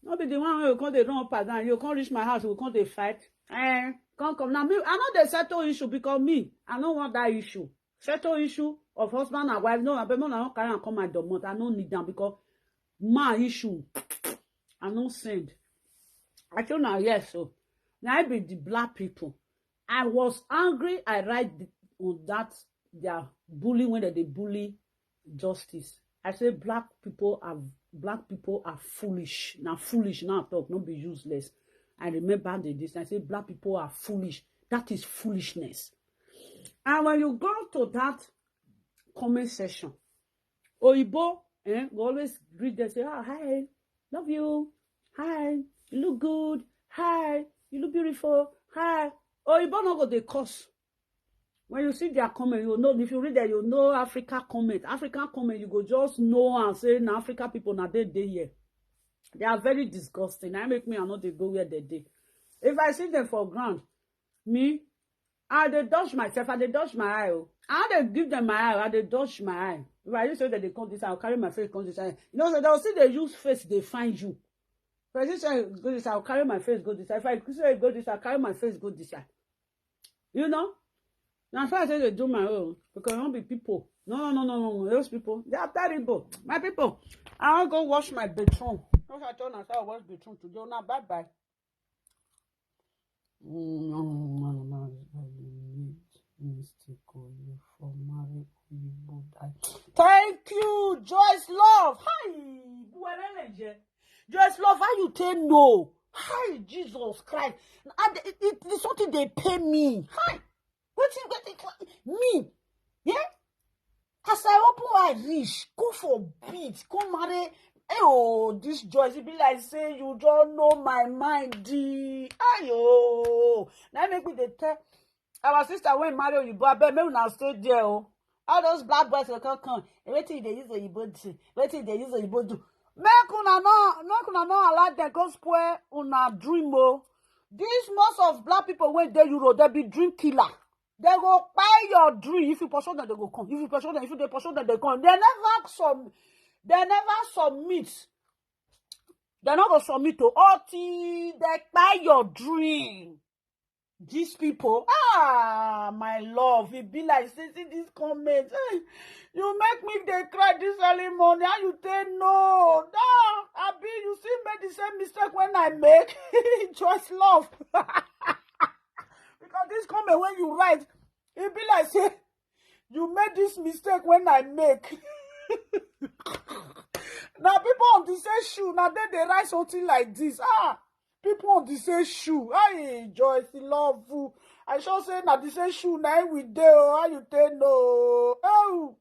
Not be the one who come they run up and down. You can't reach my house, we can't they fight. Eh, can't come. Now, me, I know they settle issue because me, I don't want that issue. Settle issue of husband and wife. No, I bet no, I don't carry and come my domot. I don't need them because my issue, I don't send. I tell now, yes, so. Now I be the black people. I was angry. I write th- on that their bully when they bully justice. I say black people are black people are foolish. Now foolish now talk, not be useless. I remember the this. I say black people are foolish. That is foolishness. And when you go to that comment section, Oyibo, eh, go always greet them, say, "Ah, hi, love you. Hi, you look good. Hi, you look beautiful. Hi." Oyibo no go dey curse. When you see their comment, you know, if you read that, you know Africa comment. African comment, you go just know and say, "Na Africa people, na they dey here." They are very disgusting. I make me, I know they go where they dey. If I see them for ground, me, I dey dodge myself, I dey dodge my eye, oh. I dey give them my eye, I dey dodge my eye. If I use say that they come this, I'll carry my face come this side. You know, so they'll see they use face, they find you. If I say go this, I'll carry my face go this side. If I say go this, I'll carry my face go this side. You know? That's why I say they do my own. Because I don't be people. No, no, no, no, no. Those people, they are terrible. My people, I will go wash my bedroom. Don't I tell myself I wash bedroom today. Now, bye bye. Mistake, oh, you for marry Oyibo die. Thank you, Joyce Love. Hi, Bueleleje. Joyce Love, how you take no? Hi, Jesus Christ. And it, it, it's something they pay me. Hi, what you get it? Me? Yeah? As I open eye reach, go for beat, go marry. Hey, oh, this Joyce, it be like say you don't know my mind. Ayo. Now make me dey tell our sister when marry Oyibo, abeg, make una stay there, oh. All those black boys will come, come. Wetin you dey use Oyibo do? Wetin you dey use Oyibo do? Make una no, make una no allow them go spoil una dream, oh. This most of black people when they Euro, they be dream killer. They go buy your dream. If you pursue them, they go come. If you pursue them, if you dey pursue them, they come. They never sub, they never submit. Dem no go submit to until dem kpai your dream. These people, ah, my love, e be like say, see this comment. Hey, you make me dey cry this early morning. How you take no? Ah, abi you still make the same mistake when I make? Just love. Because this comment when you write, e be like say you make this mistake when I make. Now people on the same shoe, now then they write something like this. Ah, people on the same shoe. Hey, Joyce, love you. I sure say na the same shoe na we dey. Oh, how you take no? Oh,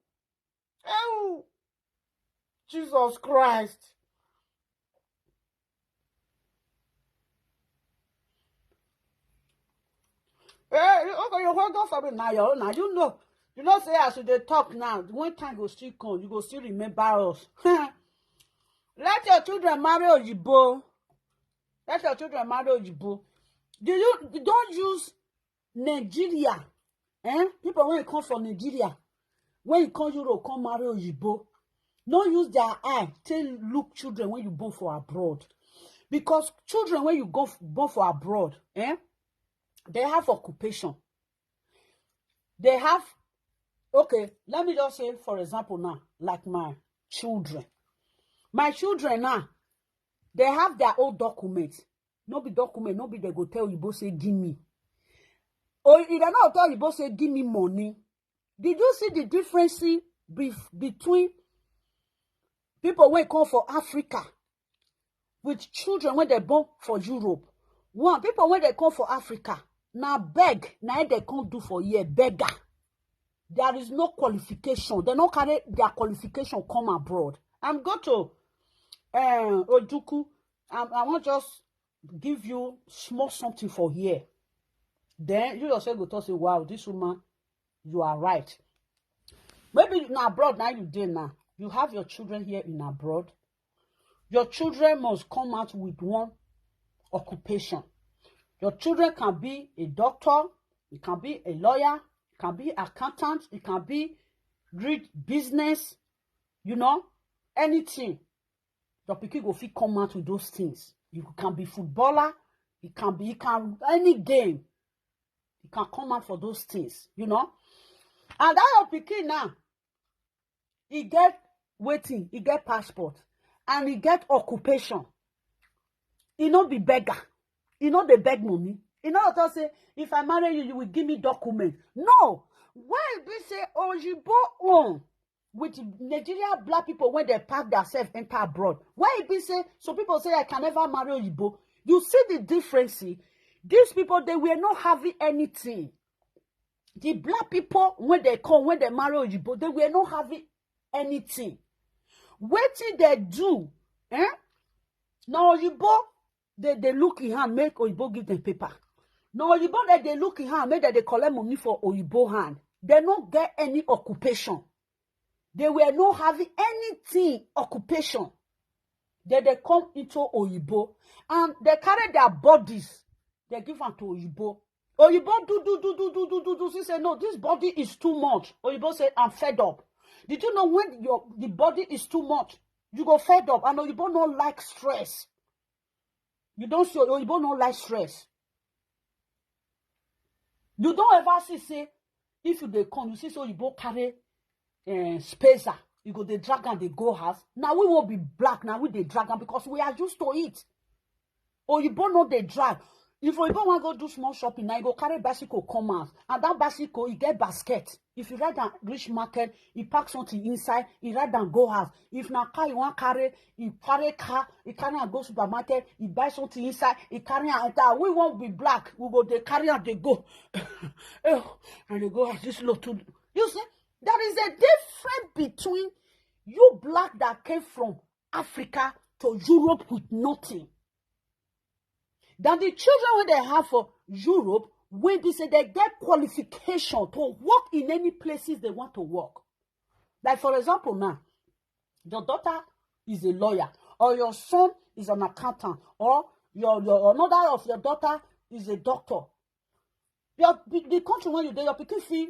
oh, Jesus Christ. Eh, okay, you hold on for me now. You, now you know. You know say as you dey talk now, when time go still come, you go still remember us. Let your children marry Oyibo. Let your children marry Oyibo. Do you don't use Nigeria? Eh? People when you come from Nigeria, when you come Europe, come marry Oyibo. No use their eye take look children when you born for abroad. Because children when you go f- born for abroad, eh? They have occupation. They have, okay, let me just say, for example, now, like my children. My children now, they have their own document. No be document, no be they go tell you, say, give me. Or if they not tell you, say, give me money. Did you see the difference be- between people when come for Africa with children when they born for Europe? One, people when they come for Africa, now beg, now they can't do for here, beggar. There is no qualification. They don't carry their qualification come abroad. I'm going to uh, Ojuku. I, I want just give you small something for here. Then you yourself go talk say, wow, this woman, you are right. Maybe in abroad now you dey now. You have your children here in abroad. Your children must come out with one occupation. Your children can be a doctor, it can be a lawyer, it can be accountant, it can be read business, you know, anything. Your pikin go fit come out with those things. You can be footballer, it can be, it can any game. You can come out for those things, you know. And that your pikin now, he get waiting, he get passport, and he get occupation. He no be beggar. He no dey beg money. He no talk say, if I marry you, you will give me document. No. Why be say Oyibo own with Nigeria black people when they pack themselves enter abroad? Why it be say some people say I can never marry Oyibo? You see the difference? These people, they were not having anything. The black people, when they come, when they marry Oyibo, they were not having anything. Wetin they do? Eh? Now Oyibo, they, they look in hand, make Oyibo give them paper. Now Oyibo, they, they look in hand, make that they collect money for Oyibo hand. They no get any occupation. They were not having anything occupation. Then they come into Oyibo and they carry their bodies. They give am to Oyibo. Oyibo do, do, do, do, do, do, do, do. She say, no, this body is too much. Oyibo say, I'm fed up. Did you know when your the body is too much, you go fed up? And Oyibo no like stress. You don't see Oyibo no like stress. You don't ever see say if you dey come, you see say Oyibo carry uh, spacer, you go dey drag am dey go house. Now we won't be black. Now we dey drag am because we are used to it. Oyibo no dey drag. If Oyibo wan go do small shopping, now you go carry bicycle come out, and that bicycle, you get basket. If you ride am reach market, you pack something inside, you ride am go house. If na car you wan carry, you carry car, you carry am go supermarket, you buy something inside, you carry am enter. We won't be black. We go dey carry am dey go. Eh, and they go as this load too. You see, there is a difference between you black that came from Africa to Europe with nothing. Than the children wey they have for Europe, wey be say they get qualification to work in any places they want to work. Like for example now, your daughter is a lawyer, or your son is an accountant, or your, your another of your daughter is a doctor. Your the country where you dey, your pikin fit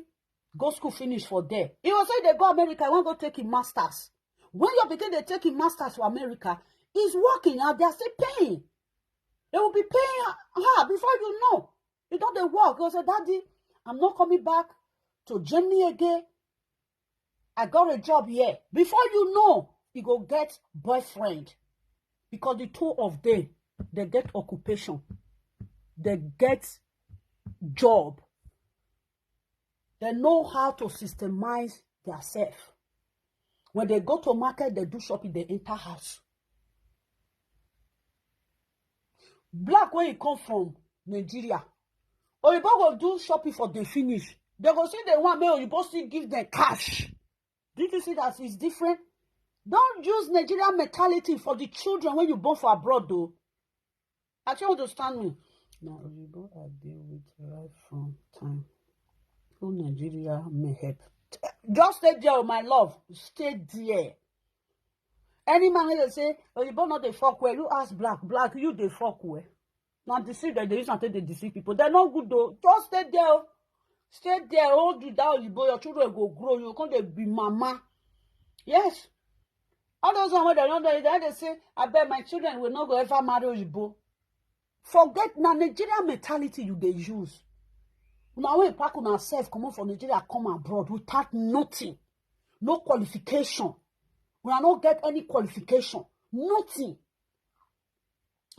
go school finish for there. He will say they go America, he wan go take him masters. When your pikin dey take him masters for America, He's working and they are still paying. They will be paying her before you know. You don't dey work. You say, "Daddy, I'm not coming back to Germany again. I got a job here." Before you know, you go get boyfriend. Because the two of them, they get occupation. They get job. They know how to systemize themselves. When they go to market, they do shopping, they enter house. Black, when you come from Nigeria, Oyibo go do shopping for the finish. They go see the one, make Oyibo still give them cash. Did you see that it's different? Don't use Nigerian mentality for the children when you born for abroad, though. I don't understand me. Now, Oyibo, I deal with right from time. Who Nigeria may help. Just stay there, my love. Stay there. Any man will say, "Oyibo not the fuck well." You ask black, black, you the fuck well. Now deceive that they use and take they deceive people. They're not good though. Just stay there. Oh. Stay there. Hold you down, Oyibo. Your children go grow. You come to be mama. Yes. All those one wey dem don dey, dem dey say, "I bet my children will not go ever marry Oyibo." Forget na Nigerian mentality you dey use. Una wey pack una self comot for Nigeria come abroad without nothing, no qualification. Una no get any qualification, nothing.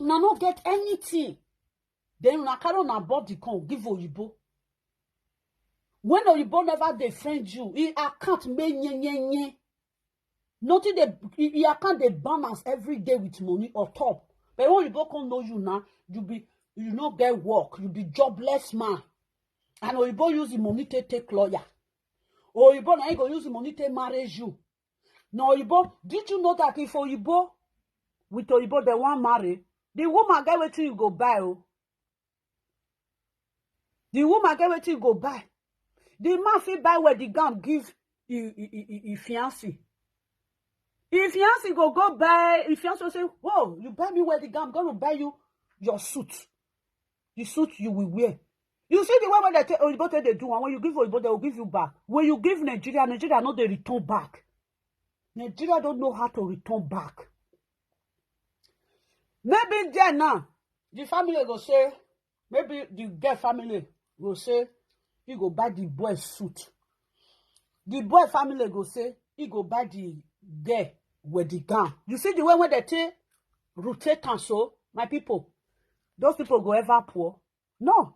Una no get anything. Then una carry una body come give Oyibo. When Oyibo never dey friend you, he account me nye nye nye. Nothing dey, he, he account dey balance every day with money or top. But when Oyibo come know you now, you be, you no get work, you be jobless man. And Oyibo use the money to take lawyer. Oyibo na he go use the money to marry you. Now Oyibo, did you know that if Oyibo with Oyibo they want marry, the woman get wetin you go buy? Oh, the woman get wetin you go buy. The man fit buy wedding gown give his fiancé. His fiancé go go buy. His fiancé say, "Oh, you buy me wedding gown, I'm gonna buy you your suit. The suit you will wear." You see the way when they take Oyibo take they do, and when you give Oyibo, they will give you back. When you give Nigeria, Nigeria no dey return back. Nigeria don't know how to return back. Maybe there now, the family go say, maybe the girl family go say, "You go buy the boy suit." The boy family go say, "You go buy the girl wedding gown." You see the way when they take rotate and so, my people, those people go ever poor? No.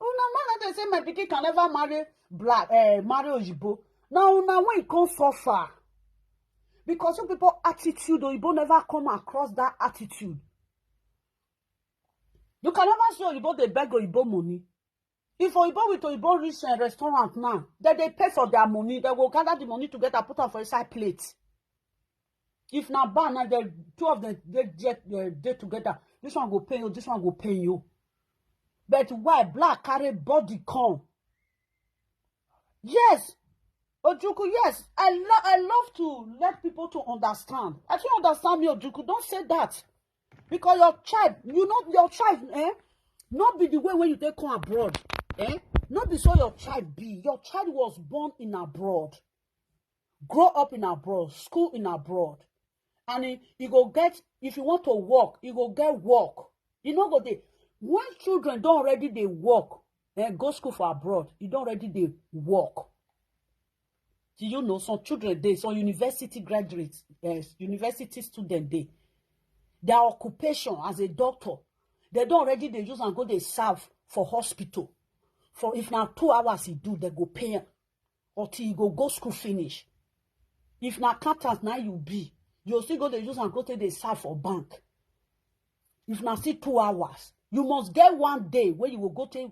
Una man, they say my pikin can never marry black, eh, marry Oyibo. Now, now when it comes so far, because some people attitude, Oyibo never come across that attitude. You can never see Oyibo they beg Oyibo money. If Oyibo with Oyibo reach a restaurant now, then they pay for their money. They will gather the money together, put am for inside plate. If na bar now, the two of them they get uh, they together. This one go pay you, this one go pay you. But why black carry body come? Yes, Ojuku, yes. I lo- I love to let people to understand. I think understand me, Ojuku. Don't say that. Because your child, you know, your child, eh? Not be the way when you take come abroad, eh? Not be so your child be. Your child was born in abroad, grow up in abroad, school in abroad. And he, he go get, if you want to work, you go get work. You know, go there. When children don't already they work, eh, go school for abroad, you don't already they work. Do you know some children, they, some university graduates, uh, university student, they, their occupation as a doctor, they don't already they use and go they serve for hospital. For if now two hours he do, they go pay him. Or till he go go school finish. If na accountant now you be, you still go they use and go take they serve for bank. If na still two hours, you must get one day where you will go take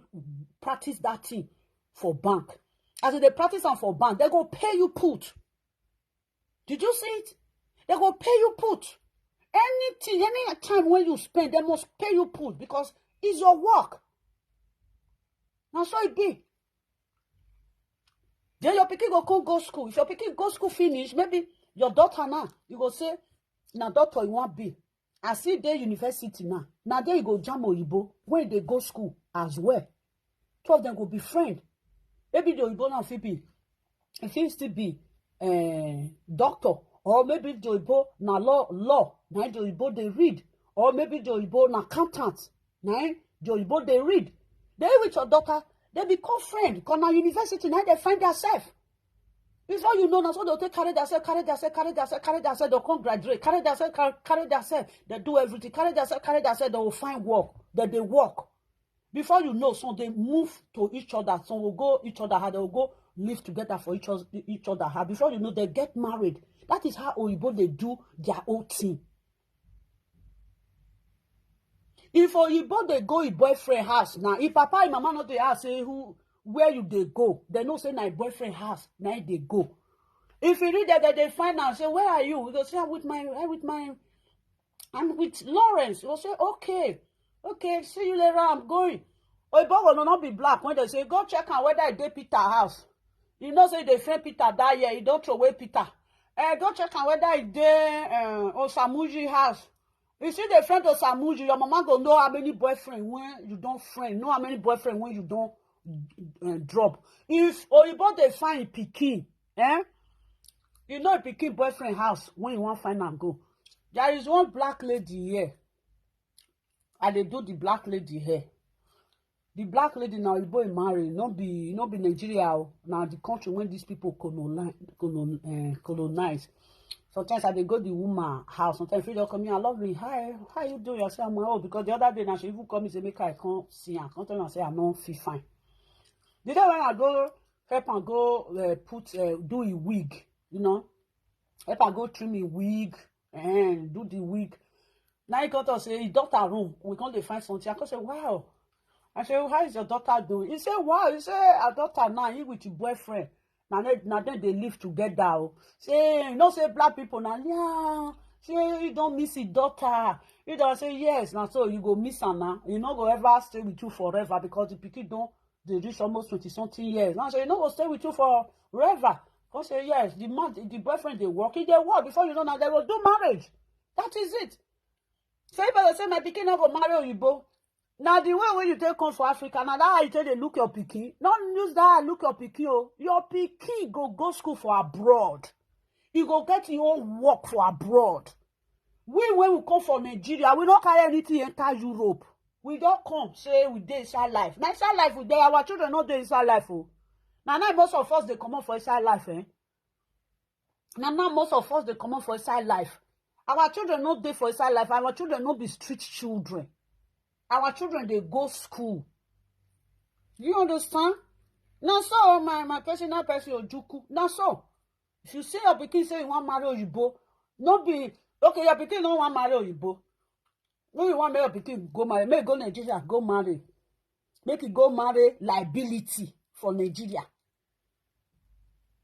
practice that thing for bank. As they practice am for bank, they go pay you put. Did you see it? They go pay you put. Anything, any time when you spend, they must pay you put because it's your work. Now so it be. Then your pikin go come go school. If your pikin go school finish, maybe your daughter now, you go say, "Now daughter you want be." I see they university now. Now there you go jam Oyibo when they go school as well. Two of them go be friend. Maybe the Oyibo now fit be, if he still be uh, doctor, or maybe the Oyibo na law law na the oyibo dey read, or maybe the oyibo na accountant, na the oyibo dey read. They with your daughter, they become friend, because na university na they find themselves. Before you know, na so they'll take carry themselves, carry themselves, carry themselves, carry themselves, they'll come graduate, carry themselves, carry, carry themselves, they do everything, carry themselves, carry themselves, they will find work, that they work. Before you know, some they move to each other, some will go each other, how they will go live together for each other, each other. How before you know, they get married. That is how oyibo they do their own thing. If oyibo they go his boyfriend house now, if papa and mama not they ask say who, where you they go, they know say na boyfriend house na they go. If you read that, they find out say, "Where are you?" We go say, "I'm with my, I'm with my, I'm with Lawrence." He will say, "Okay, okay, see you later. I'm going." Oyibo will not be black when they say, "Go check and whether I dey Peter house." You know say they friend Peter that year. You don't throw away Peter. Eh, go check and whether I dey uh, Osamuji house. You see the friend Osamuji, your mama go know how many boyfriend when you don't friend, know how many boyfriend when you don't uh, drop. If oyibo they find pikin, eh? You know pikin boyfriend house when you want find and go. There is one black lady here. I dey do the black lady hair. The black lady now, oyibo marry, no be, no be Nigeria, o. Now the country when these people colonize, colon, uh, colonize. Sometimes I dey go the woman house. Sometimes she just come in, "I love me. Hi, how you doing?" I say, "I'm well." Because the other day now she even come and say, "Make I come see her." Come tell me, I say, "I no feel fine." The day when I go help and go uh, put uh, do a wig, you know, help and go trim a wig and do the wig. Now he got us say his daughter room. We can't dey find something. I can say, "Wow." I say, "How is your daughter doing?" He said, "Wow." He said, "Her daughter now, he with your boyfriend. Now they, now then they live together." Oh. Say, you know, say black people now, yeah. Say you don't miss your daughter. You don't say yes. Now so you go miss her now. You not go ever stay with you forever because the pikin don't they reach almost twenty something years. Now so you know go stay with you forever. Come say yes, the man, the boyfriend they work, he they work before you know now they will do marriage. That is it. So if I say my pikin not go marry oyibo, now the way when you take come for Africa, now that how you take they look your pikin, not use that eye look your pikin. Oh, your pikin go go school for abroad. You go get your own work for abroad. We when we come for Nigeria, we not carry anything enter Europe. We don't come say we dey inside life. Now inside life we dey, our children not dey inside life. Oh, now now most of us they come up for inside life, eh? Now now most of us they come up for inside life. Our children not dey for inside life. Our children not be street children. Our children they go school. You understand? Now so my my personal person Ojuku. Now so if you say your pikin say you want marry oyibo, no be okay. Your pikin no want marry oyibo. No, you want make your pikin go marry. Make go Nigeria go marry. Make it go marry liability for Nigeria.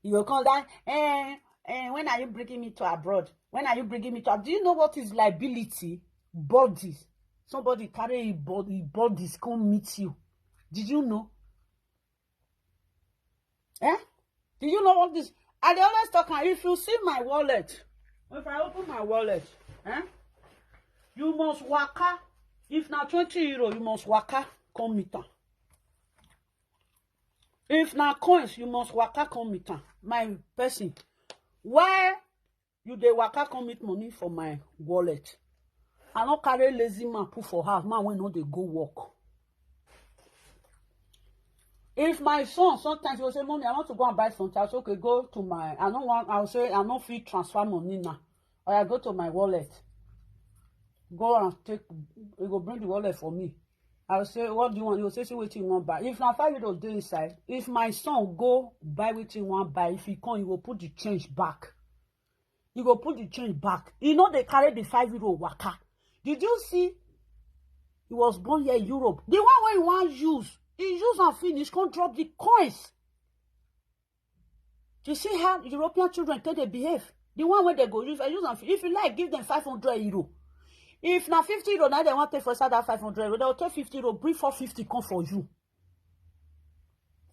You go come die. Eh, eh, when are you bringing me to abroad? When are you bringing me to? Do you know what is liability? Bodies. Somebody carry a body, bodies come meet you. Did you know? Eh? Do you know what this? I dey always talk am. If you see my wallet, if I open my wallet, eh? You must waka. If na twenty euro, you must waka come meet am. If na coins, you must waka come meet am. My person, why you dey waka come meet money for my wallet? I no carry lazy man put for house, man wey no dey go work. If my son sometimes he will say, "Mommy, I want to go and buy something," I say, "Okay, go to my, I don't want," I will say, "I no fit transfer money now. Or I go to my wallet. Go and take, you go bring the wallet for me." I will say, "What do you want?" You will say, "See wetin you wan buy." If na five euro dey inside, if my son go buy wetin he wan buy, if he come, he go put the change back. He go put the change back. He no dey carry the five euro waka. Did you see? He was born here in Europe. The one wey he wan use, he use am finish, come drop the coins. You see how European children take dey behave? The one wey they go use, I use am. If you like, give them five hundred euro. If na fifty euro, now they want take for inside that five hundred euro, they will take fifty euro, bring four fifty come for you.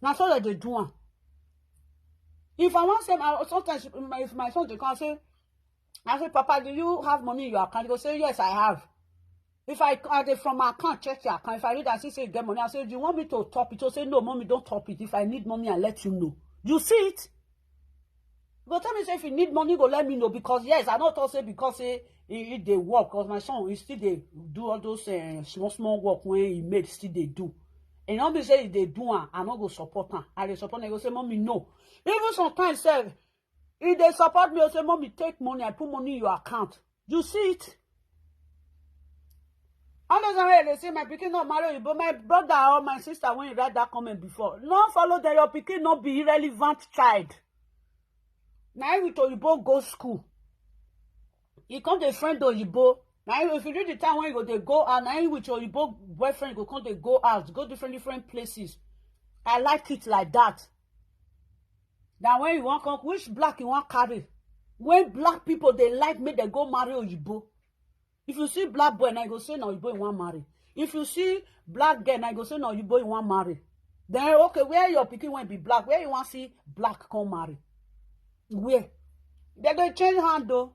Na so that they do am. If I want say, my, sometimes if my, if my son dey come, I say, I say, "Papa, do you have money in your account?" He go say, "Yes, I have." If I, I dey from my account, check your account. If I read and see say you get money, I say, "Do you want me to top it?" He say, "No, mommy, don't top it. If I need money, I let you know." You see it? You go tell me say if you need money, go let me know, because yes, I no talk say because say he, he dey work, because my son, he still dey do all those uh, small small work when he made still dey do. And not be say he dey do am, I no go support am. I dey support am. He go say, "Mommy, no." Even sometimes sef, he dey support me. He say, "Mommy, take money. I put money in your account." You see it? All those wey dey say my pikin no marry you, but my brother or my sister, when you write that comment before, no follow them. Your pikin no be irrelevant child. Na him with oyibo go school. He come dey friend oyibo. Na him, if you read the time when you go dey go out, na him with your oyibo boyfriend go come dey go out, go different different places. I like it like that. Na when you wan come, which black you wan carry? When black people dey like make dem go marry oyibo. If you see black boy, na you go say na oyibo you wan marry. If you see black girl, na you go say na oyibo you wan marry. Then okay, where your pikin wey be black? Where you wan see black come marry? Where? Dem dey change hand o.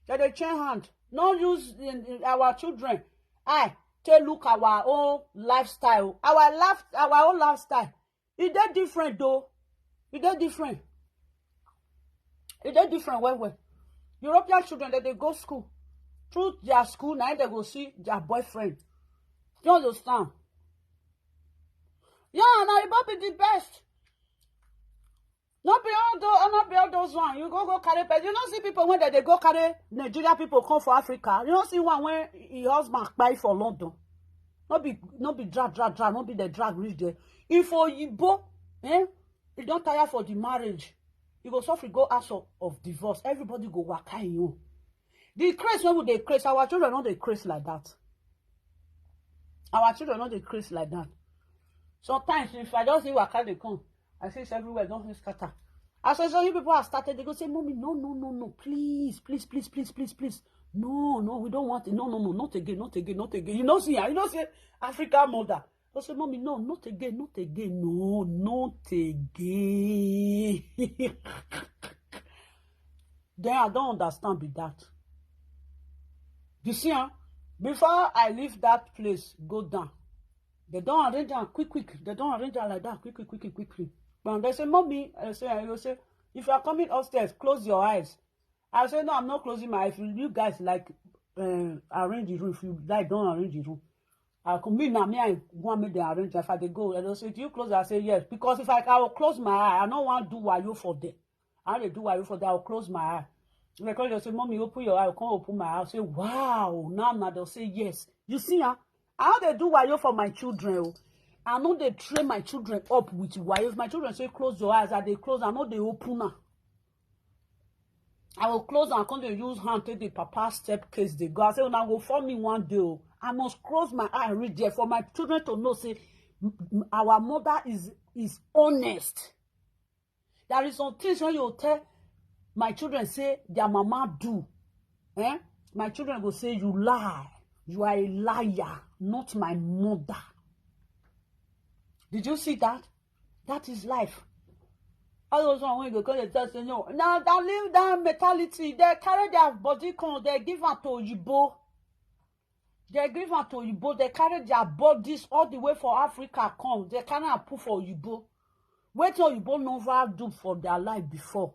Dem dey change hand. No use in, in our children eye take look our own lifestyle. Our life, our own lifestyle, e dey different o. E dey different. E dey different well well. European children, dem dey go school. Through their school, na im dem go see their boyfriend. You understand? Yeah, na oyibo be the best. No be all those, no be all those one. You go go carry person. You no see people when dem dey go carry Nigeria people come for Africa. You no see one when him husband kpai for London. No be, no be drag, drag, drag. No be the drag reach there. If oyibo, eh, you don tire for the marriage, you go suffer go house of, of divorce. Everybody go waka him own. The craze wey we dey craze, our children no dey craze like that. Our children no dey craze like that. Sometimes if I just see waka dey come, I see say everywhere don fit scatter. As I say, you people have started, they go say, "Mommy, no, no, no, no, please, please, please, please, please, please. No, no, we don't want it. No, no, no, not again, not again, not again." You know, see, you know, say African mother. Go say, "Mommy, no, not again, not again, no, not again." Then I don't understand be that. You see, huh? Before I leave that place, go down. They don't arrange am quick, quick. They don't arrange am like that, quick, quick, quick, quick, quick, quick. But they say, "Mommy," I say, I will say, "If you are coming upstairs, close your eyes." I say, "No, I'm not closing my eyes. If you guys like uh, arrange the room, if you like, don't arrange the room." I come, me now, me, I want me they arrange. If I dey go, I don't say, "Do you close?" I say, "Yes." Because if I, I will close my eye, I don't want to do wayo for them. I dey do wayo for them, I will close my eye. They call you say, "Mommy, open your eye." I can't open my eye. I say, "Wow, now, now they'll say yes." You see, huh? I no dey do wayo for my children. Oh. I no dey train my children up with wayo. If my children say, "Close your eyes," I dey close. I no dey open am. I will close and come dey use hand take the papa step case dey go. I say, "Una go for me one day. Oh. I must close my eye reach there for my children to know say m- m- our mother is is honest." There is some things when you tell my children say their mama do, eh? My children go say, "You lie. You are a liar, not my mother." Did you see that? That is life. All those one wey go come dey tell say no. Now that leave that mentality. They carry their body come. They give am to oyibo. They give am to oyibo. They carry their bodies all the way for Africa come. They carry am put for oyibo. Wetin oyibo never do for their life before.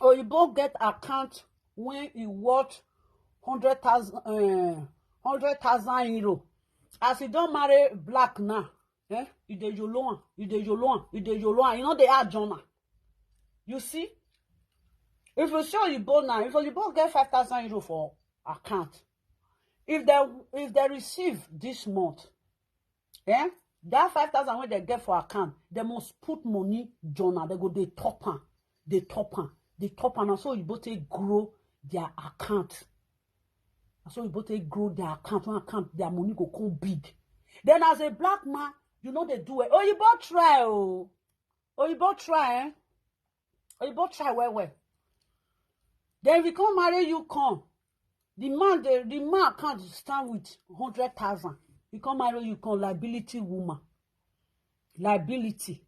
Oyibo get account when he worth hundred thousand, uh, hundred thousand euro. As he don marry black now, eh? He dey yolo am, he dey yolo am, he dey yolo am. He no dey add join am. You see, if you see oyibo now, if oyibo get five thousand euro for account, if they if they receive this month, eh? That five thousand wey they get for account, they must put money join am. They go dey top am, dey top am, dey top am. Na so oyibo take grow their account. Na so oyibo take grow their account. When account, their money go come big. Then as a black man, you know they do it. Oyibo try, oh. Oyibo try, eh? Oyibo try well, well. Then we come marry you, come. The man, the, the man can't stand with hundred thousand. He come marry you, come liability woman. Liability.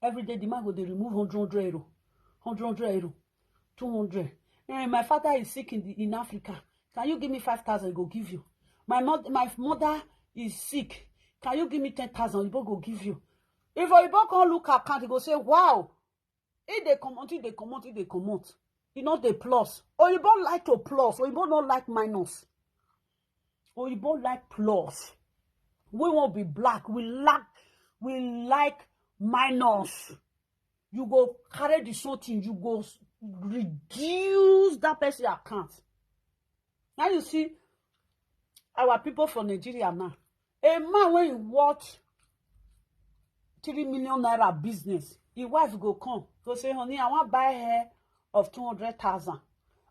Every day, the man go dey remove hundred, hundred euro. Hundred, hundred euro. Two hundred. Eh, my father is sick in, the, in Africa. Can you give me five thousand? He go give you. My, mod, my mother is sick. Can you give me ten thousand? He go give you. If Oyibo come look account, he go say, "Wow, If they comot, if they comot, if they comot, e no dey plus. Oyibo like to plus. Oyibo no like minus. Oyibo like plus. We won't be black. We lack. We like minus. You go carry the something. You go reduce that person account. Now you see our people for Nigeria now. A man when he watch three million naira business, his wife go come, go say, "Honey, I want buy hair of two hundred thousand."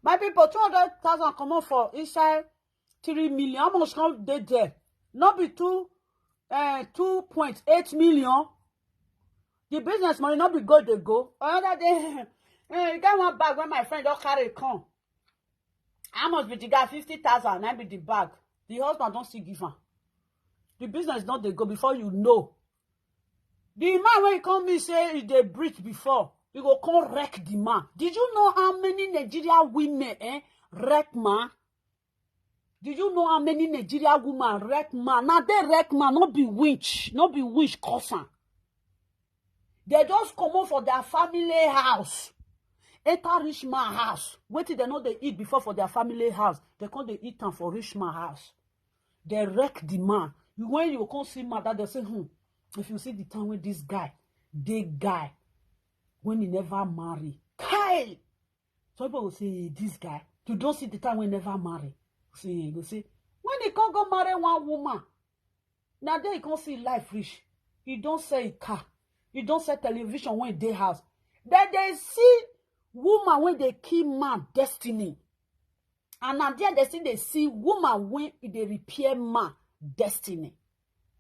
My people, two hundred thousand come up for inside three million. How much come dey there? Not be two, uh, two point eight million. The business money not be go dey go. Another day, eh, you get one bag when my friend don't carry come. How much be the guy? Fifty thousand, na be the bag. The husband don't still give am. The business don't dey go before you know. The man when he come me say he dey breach before, you go come wreck the man. Did you know how many Nigeria women, eh, wreck man? Did you know how many Nigeria women wreck man? Now they wreck man, not be winch, not be winch cousin. They just come out for their family house. Enter rich man house. Wait till they know they eat before for their family house. They come they eat am for rich man house. They wreck the man. You, when you come see mother, they say, hmm, if you see the time when this guy, the guy, when he never marry, Kai! Some people will say, "This guy, you don't see the time when never marry." See, you go say, when he can't go marry one woman, now there you can't see life rich. You don't sell a car. You don't sell television when they house. Then they see woman when they kill man destiny. And now there they see, they see woman when they repair man destiny.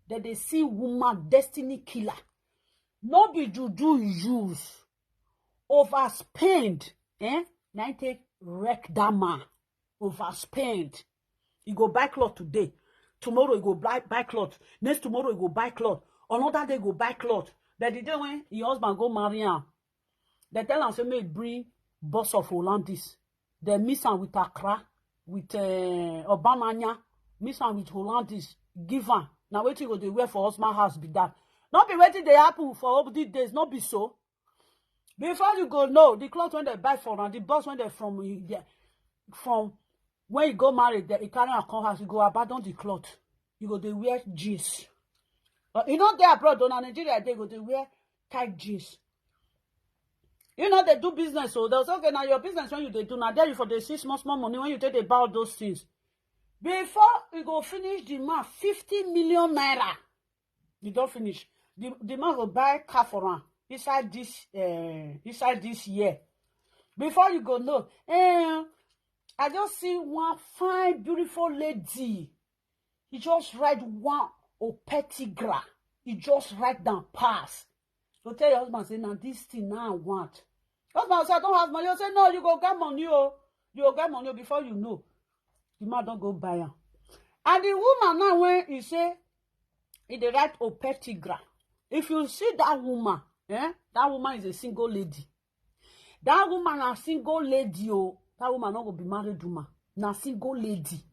Then they see woman destiny killer. No be juju use. Overspend. Eh? Now take wreck that man. Overspend. He go buy cloth today. Tomorrow he go buy, buy cloth. Next tomorrow he go buy cloth. Another day go buy cloth. But the day when your husband go marry him, they tell him say make bring boss of Hollandis. They mix am with Accra, with uh, Obananya, mix am with Hollandis, give am. Now wait till go they wear for husband house be that. Not be waiting they happen for all these days. Not be so. Before you go, no, the cloth when they buy for and the boss when they from, eh, from when you go married, they carry and come house, you go abandon the cloth. You go they wear jeans. But you know they abroad, though, na Nigeria, they go they wear tight jeans. You know they do business, so they'll say, okay, now your business when you they do, now there you for the see small, small money when you take they buy all those things. Before you go finish the man fifty million naira, you don't finish. The, the man go buy car for him inside this, uh, inside this year. Before you go know, eh, I just see one fine, beautiful lady. He just ride one Opetigra. He just ride down pass. You tell your husband, say, "Now this thing now I want." Husband say, "I don't have money." You say, "No, you go get money, oh. You go get money, oh," before you know. The man don't go buy am. And the woman now, when he say, he dey ride Opetigra. If you see that woman, eh, that woman is a single lady. That woman a single lady, oh. That woman not go be married woman. Na single lady.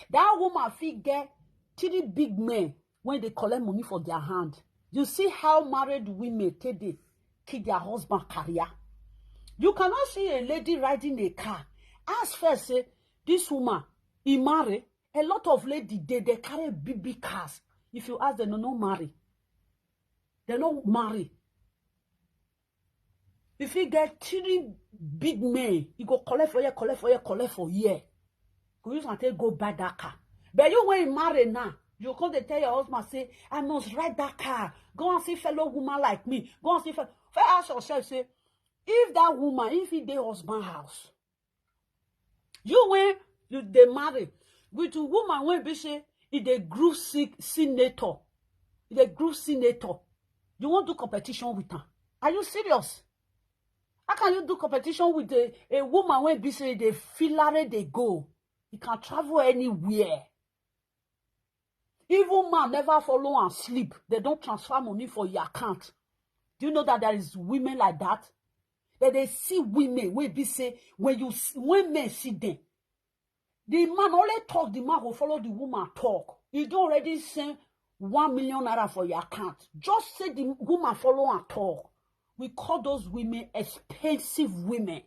That woman fit get three big men when they collect money for their hand. You see how married women take they kill their husband career. You cannot see a lady riding a car. Ask first, say, this woman, he marry? A lot of lady, they, they carry big, big cars. If you ask them, no, no marry. They no marry. If he get three big men, he go collect for here, collect for here, collect for here. Go use and take go buy that car. But you when you marry now, you come to tell your husband, say, "I must ride that car. Go and see fellow woman like me. Go and see fellow." First ask yourself, say, if that woman, if he dey husband house, you when you dey marry with a woman when be say he dey groove sick senator, he dey groove senator, you want do competition with her? Are you serious? How can you do competition with a, a woman when be say they filare they go? You can travel anywhere. Even man never follow and sleep. They don't transfer money for your account. Do you know that there is women like that? That they see women when be say when you s- when men see them, the man only talk. The man will follow the woman talk. He don't already send one million naira for your account. Just say the woman follow and talk. We call those women expensive women.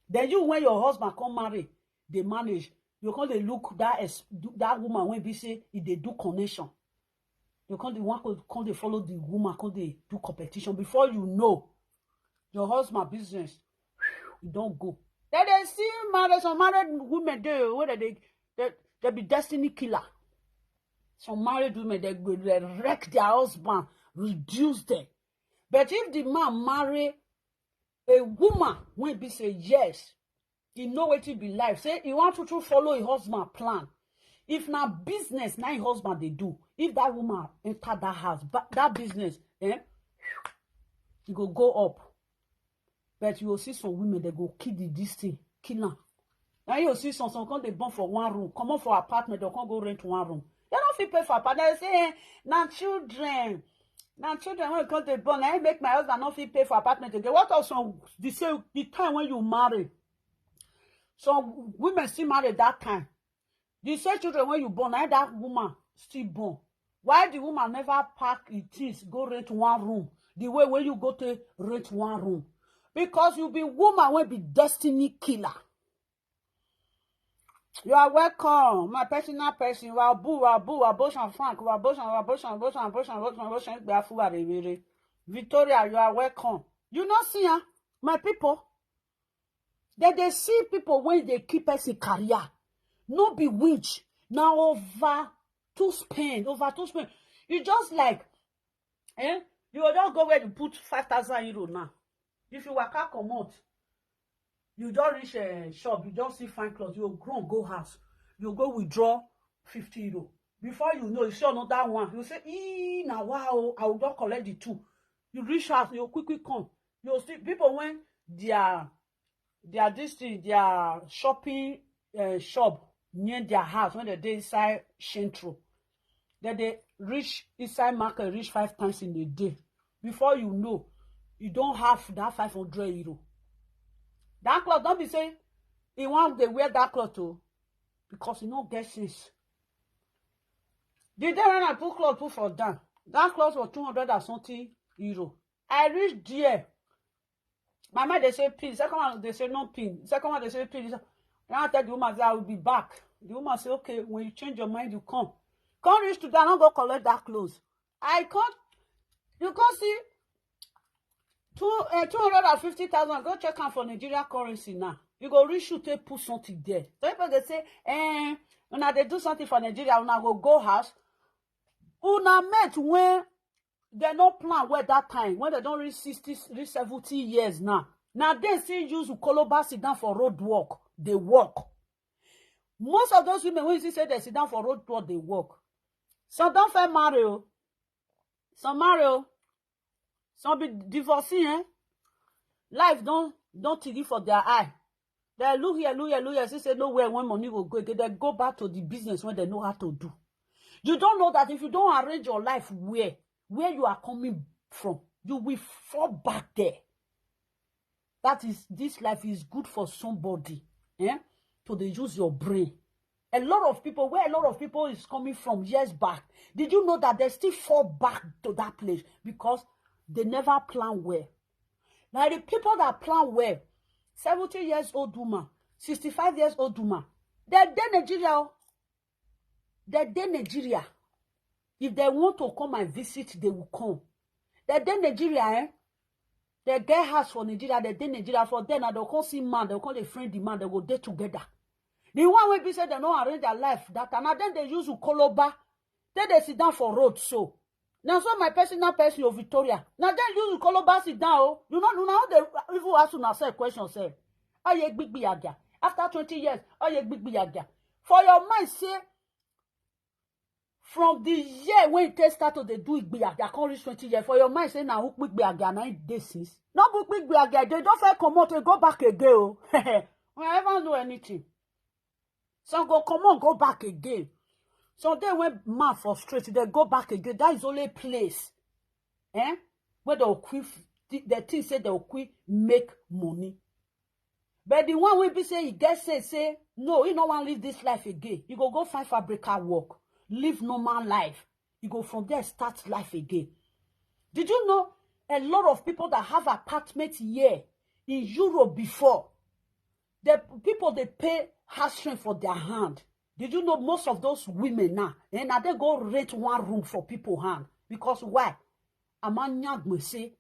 Then you, when your husband come marry, they manage. You come dey look that ex- that woman wey be say e dey do connection. You come dey wan come dey follow the woman, come dey do competition. Before you know, your husband business e don go. Then they see married, some married women dey wey they dey they, they be destiny killer. Some married women they go they wreck their husband, reduce them. But if the man marry a woman wey be say yes, he know wetin be life. Say he want to, to follow his husband plan. If na business na his husband dey do, if that woman enter that house, but that business, eh, e go go up. But you go see some women they go kill the this thing, kill am. Now you see some some come dey born for one room, comot for apartment, they come go rent one room. They don't fit pay for apartment. They say eh, na children, na children wey come dey born. I make my husband not fit pay for apartment again. What of some the same the time when you marry? Some women still marry that time. The same children when you born, na that woman still born. Why the woman never pack the things go rent one room? The way when you go to rent one room, because you be woman wey be destiny killer. You are welcome, my personal person. Wabu, wabu, waboshan Frank, waboshan, waboshan, waboshan, waboshan, waboshan, waboshan, gbafu warewere. Victoria, you are welcome. You know, see, ah, my people, they they see people when they keep us in career. No be witch, now over to spend, over to spend. You just like, eh? You go just go where you put five thousand euro now. If you waka comot, you just reach a shop, you just see fine clothes, you go grow, go house, you go withdraw fifty euro. Before you know, you see another one. You say, ee, now wow, I will just collect the two. You reach house, you quick, quick come. You see people when their their this thing, their shopping uh, shop near their house when they dey inside Central. Then they reach inside market, reach five times in a day. Before you know, you don't have that five hundred euro. That cloth, don't be say, he want they wear that cloth too, because you no get sense. The day when I put cloth put for down, that cloth was two hundred and something euro. I reach there. My mind they say pin. Second one they say no pin. Second one they say pin. Now I tell the woman say I will be back. The woman say okay, when you change your mind you come. Come reach to down, not go collect that clothes. I can't. You can't see two uh, two hundred and fifty thousand. Go check am for Nigeria currency now. You go reach you take put something there. So people they say, eh, una they do something for Nigeria, una go go house. Una met when they no plan well that time when they don't reach sixty, reach seventy years now. Now they still use Ukoloba sit down for road work. They work. Most of those women when you see say they sit down for road work, they work. Some don't fair marry, oh. Some marry, oh. Some be divorcing, eh? Life don't don't tigi for their eye. They look here, look here, look here. See say nowhere when money will go again. They go back to the business when they know how to do. You don't know that if you don't arrange your life where where you are coming from, you will fall back there. That is, this life is good for somebody, eh? To they use your brain. A lot of people, where a lot of people is coming from years back, did you know that they still fall back to that place because they never plan well? Now the people that plan well, seventy years old woman, sixty-five years old woman, they dey Nigeria, oh. They dey Nigeria. If they want to come and visit, they will come. They dey Nigeria, eh? They get house for Nigeria, they dey Nigeria for them, and they'll come see man, they'll come they friend the man, they go dey together. The one wey be say they no arrange their life that time, na dem dey use Ukoloba, then they sit down for road so. Now so my personal person of Victoria, now dem use Ukoloba sit down, oh. You know, you know how they even ask una sef question sef. Oye gbigbi aga. After twenty years, oye gbigbi aga. For your mind say, from the year when you take start to dey do igbiyaga, come reach twenty years, for your mind say na ukpigbiyaga na it dey since. No be ukpigbiyaga, they don first comot, they go back again, oh. We never know anything. Some go comot, go back again. Some day when man frustrate, they go back again. That is only place, eh, where they quit, they think say they quit make money. But the one wey be say e get sense say no, he no wan live this life again. He go go find fabrica work, live normal life. He go from there start life again. Did you know A lot of people that have apartment here in Europe before, the people they pay house rent for their hand. Did you know most of those women now, and now they go rent one room for people hand? Because why? Amanyagme say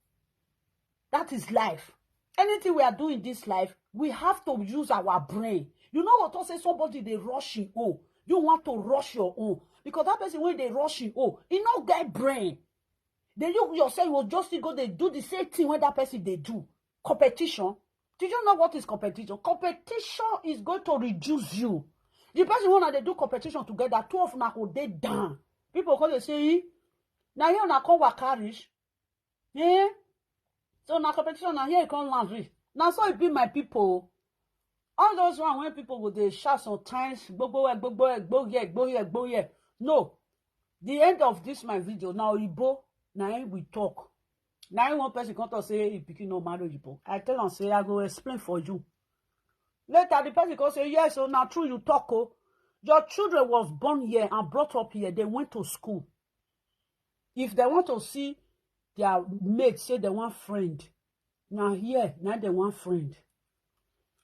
that is life. Anything we are doing this life, we have to use our brain. You know what I say? Somebody they rush in. Oh, you want to rush your own because that person when they rush in. Oh, he not get brain. Then you yourself will just go they do the same thing when that person they do. Competition. Did you know what is competition? Competition is going to reduce you. The person when they do competition together, two of them go they down. People come they say, "Eh? Now here na come waka reach." Eh? So na competition na here e come land reach. Na so e be, my people. All those one when people go they shout sometimes, gbogbo eh, gbogbo eh, gbogbo eh, gbogbo eh, gbogbo eh. No. The end of this my video, now Igbo, now we talk. Now one person come to say, "If you no marry Igbo." I tell am say, "I go explain for you." Later, the person come say, "Yes, so now true you talk. Oh. Your children was born here and brought up here. They went to school. If they want to see their mate, say they want friend. Now here, now they want friend."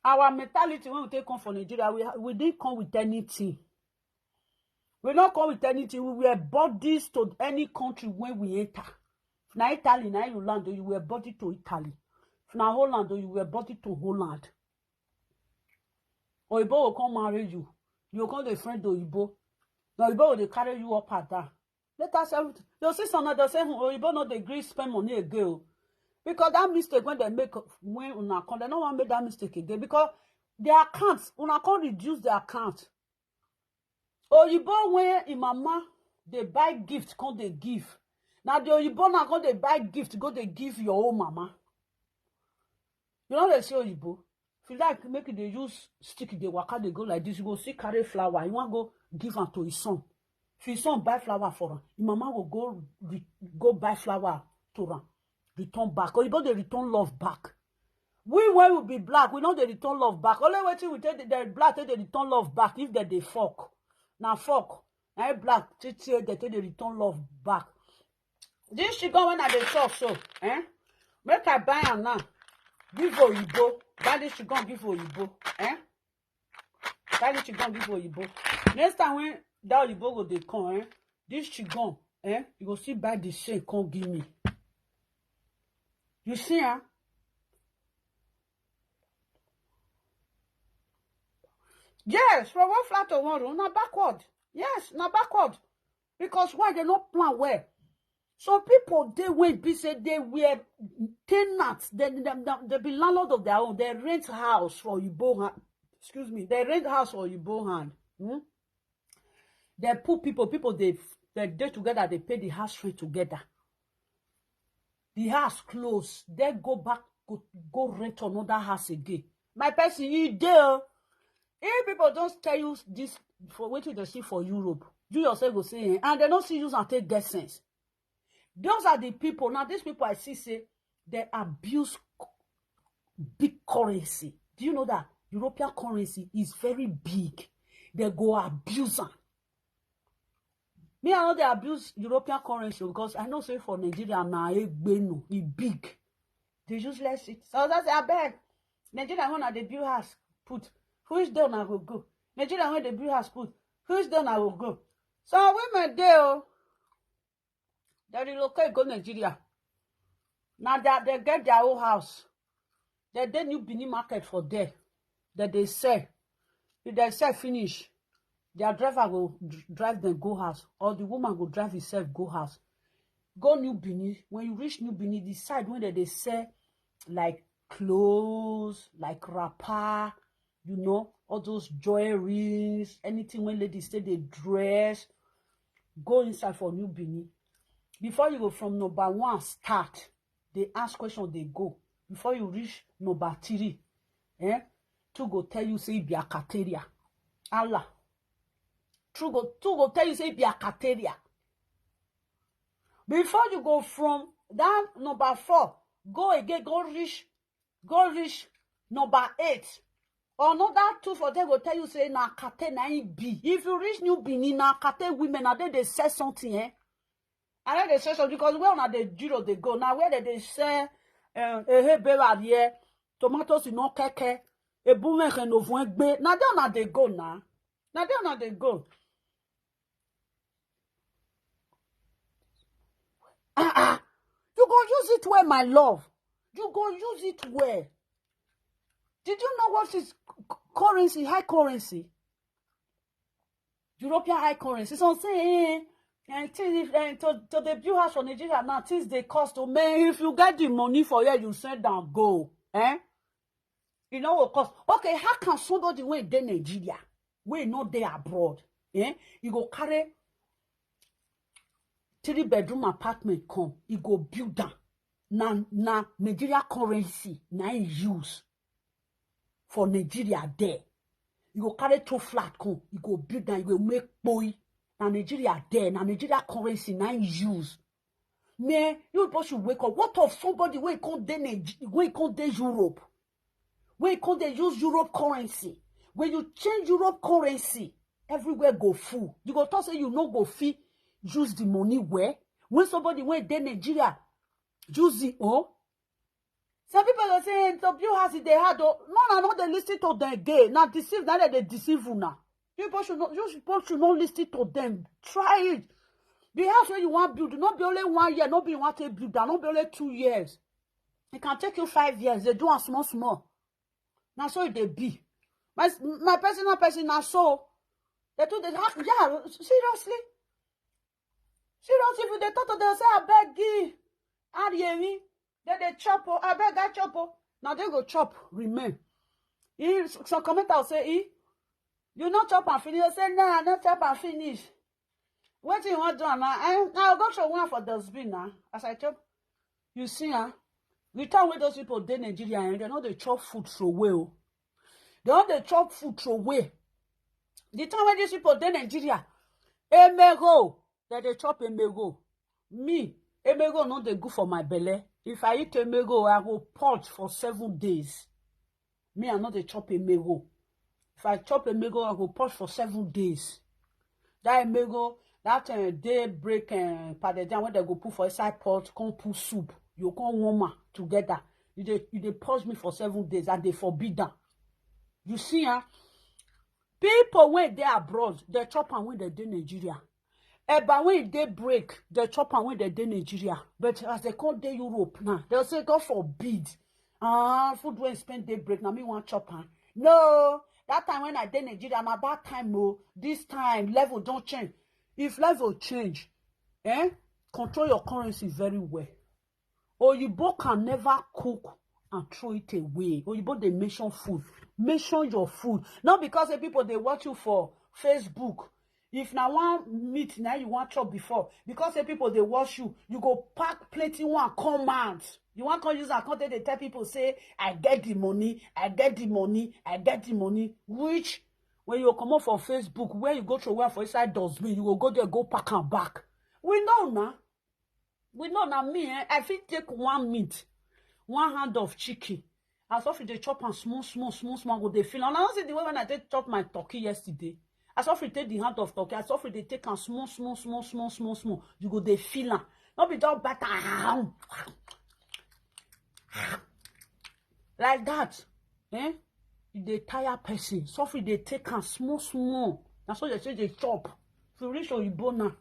Our mentality when we take come for Nigeria, we, we didn't come with anything. We not come with anything. We were bodies to any country when we enter. If na Italy, now you land, you were body to Italy. If na Holland, you were body to Holland. Oyibo will come marry you. You come the friend Oyibo. Now Oyibo will they carry you up and down. Let us have, you see some of them say, "Hmm, Oyibo no dey gree spend money again." Oh." Because that mistake when they make when una come, they no want make that mistake again. Because their accounts, una come reduce their account. Oyibo when im mama they buy gift, come they give. Now the Oyibo now come they buy gift, go they give your own mama. You know they say Oyibo. If you like, make it they use stick, they waka, they go like this. You go see carry flower. You want go give am to his son. If his son buy flower for him, his mama will go re- go buy flower to him. Return back. Oyibo they return love back. We when we be black, we know they return love back. Only waiting we take the, the black take the return love back if they they fuck. Now fuck. Now black take say they take the return love back. This chicken when I dey talk so, eh? Make I buy am now. Give Oyibo. Buy this chicken, give Oyibo, eh? Buy this chicken, give Oyibo. Next time when that Oyibo go dey come, eh? This chicken, eh? You go see buy the same, come give me. You see, huh? Yes, from one flat to one room, na backward. Yes, na backward. Because why they not plan well? Some people they will be say they were tenants. They, they, they, they be landlord of their own. They rent house for Igbo hand. Excuse me. They rent house for Igbo hand. Hmm? They put people, people they they dey together. They pay the house rent together. The house close. They go back go, go rent another house again. My person, you there? If people don't tell you this for what they see for Europe, you yourself go say, eh, and they don't see you and take get sense. Those are the people. Now, these people I see say they abuse c- big currency. Do you know that European currency is very big? They go abuse am. Me, I know they abuse European currency because I know say for Nigeria na egbenu e big. They useless it. So that's I beg. Nigeria when they build house put. Who is there now go go? Nigeria when they build house put. Who is there now go go? So women there, oh, they relocate go Nigeria. Now they, they get their own house. They dey New Benin market for there. That they sell. If they sell finish, their driver go dr- drive them go house, or the woman go drive herself go house. Go New Benin. When you reach New Benin, the side when they, they sell like clothes, like wrapper, you know, all those jewelries, anything when ladies say they dress, go inside for New Benin. Before you go from number one start, they ask question, they go. Before you reach number three, eh? Two go tell you say e be a cateria. Allah. Two go, two go tell you say e be a cateria. Before you go from that number four, go again, go reach, go reach number eight. Another two for them go tell you say na kate na e be. If you reach New Benin, na kate women, na they they sell something, eh? I like the session because where una dey Jiro dey go now, where they dey sell um, a hey baby here, tomatoes in no keke, a boom and no one gbe. Now they una dey go now. Now they una dey go. Ah ah, you go use it well, my love. You go use it well. Did you know what is c- c- currency? High currency. European high currency. So say, eh, eh, things, eh, to, to the build house for Nigeria now, things they cost. Oh man, if you get the money for here, you send down go. Eh? You know what cost? Okay, how can somebody when dey Nigeria, when not dey abroad, eh? You go carry three bedroom apartment come, you go build down. Na na Nigeria currency na im use for Nigeria there. You go carry two flat come, you go build down, you go make poi. Na Nigeria there, na Nigeria currency na im use. Man, you people should wake up. What of somebody wey come dey Nige- wey come dey Europe? Wey come dey use Europe currency? When you change Europe currency, everywhere go full. You go talk say you no go fit use the money well. When somebody wey dey Nigeria use the oh, some people go say, "Hey, to build house, e dey hard." Oh. No, no, no, they listen to them again. Now deceive, now they deceive you now. People should not, you people should not listen to them. Try it. The house where you want build, not be only one year, not be one take build, not be only two years. It can take you five years. They do a small, small. Now so they be. My my personal person now so they do the yeah, seriously. Seriously, if they talk to them, say, "I beg you, Ariemi." Then they chop, oh, "I beg, I chop, oh." Now they go chop, remain. He, some commenter say, "He, you not chop and finish." I say, "No, I not chop and finish." What you want to do now? I, I'll go to one for dustbin now. As I chop, you see, huh? The time where those people dey Nigeria, and they know they chop food throw away. Oh. They know they chop food throw away. The time when these people dey Nigeria, emego, that they chop emego. Me, emego no dey good for my belly. If I eat emego, I go purge for seven days. Me, I no dey chop emego. If I chop emego, I go purge for seven days. That emego, that uh, day break and pounded down when they go put for inside pot, come put soup. You come warm am together. You dey you dey purge me for seven days and they forbid am. You see, huh? People wey dey abroad, they chop am when they dey Nigeria. Eba when they break, they chop am when they dey Nigeria. But as they come dey Europe now, they say, "God forbid." Ah, food when spend day break, now me want chop am. No, that time when I dey Nigeria, na that time, oh, this time, level don't change. If level change, eh, control your currency very well. Oyibo can never cook and throw it away. Oyibo dey mention food. Mention your food. Not because say people they watch you for Facebook. If na one meat now you want chop before, because say people they watch you, you go pack plenty one come out. You want come use account they tell people say, "I get the money, I get the money, I get the money." Which when you come up for Facebook, where you go throw away for inside dustbin, you go go there, go pack and back. We know now. We know na me, eh, I fit take one meat, one hand of chicken. As if they chop am small, small, small, small, go dey feel. And I don't see the way when I take chop my turkey yesterday. As if take the hand of turkey, as if they take am small, small, small, small, small, small. You go dey feel am. Not be just bite am. Like that. Eh? E dey tire person. Suffering dey take am small, small. Na so they say they chop. If you reach Oyibo now,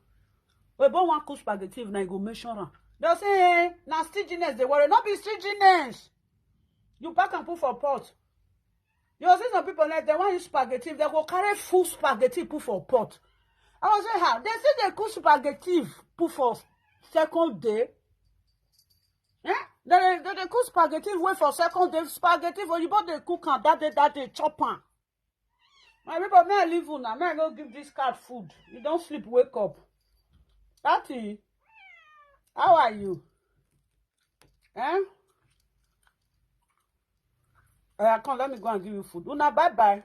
Oyibo wan cook spaghetti, if na you go measure am. They say, eh, na stinginess dey worry. No be stinginess. You pack and put for pot. You see some people like they want use spaghetti. They go carry full spaghetti put for pot. I was say, "How?" They say they cook spaghetti put for second day. Eh? They, they, they cook spaghetti wait for second day. Spaghetti for you, but they cook am that day, that day, chop am. My people, may I leave una. May I go give this cat food. You don't sleep, wake up. Tati, how are you? Eh? Uh, come, let me go and give you food. Una, bye bye.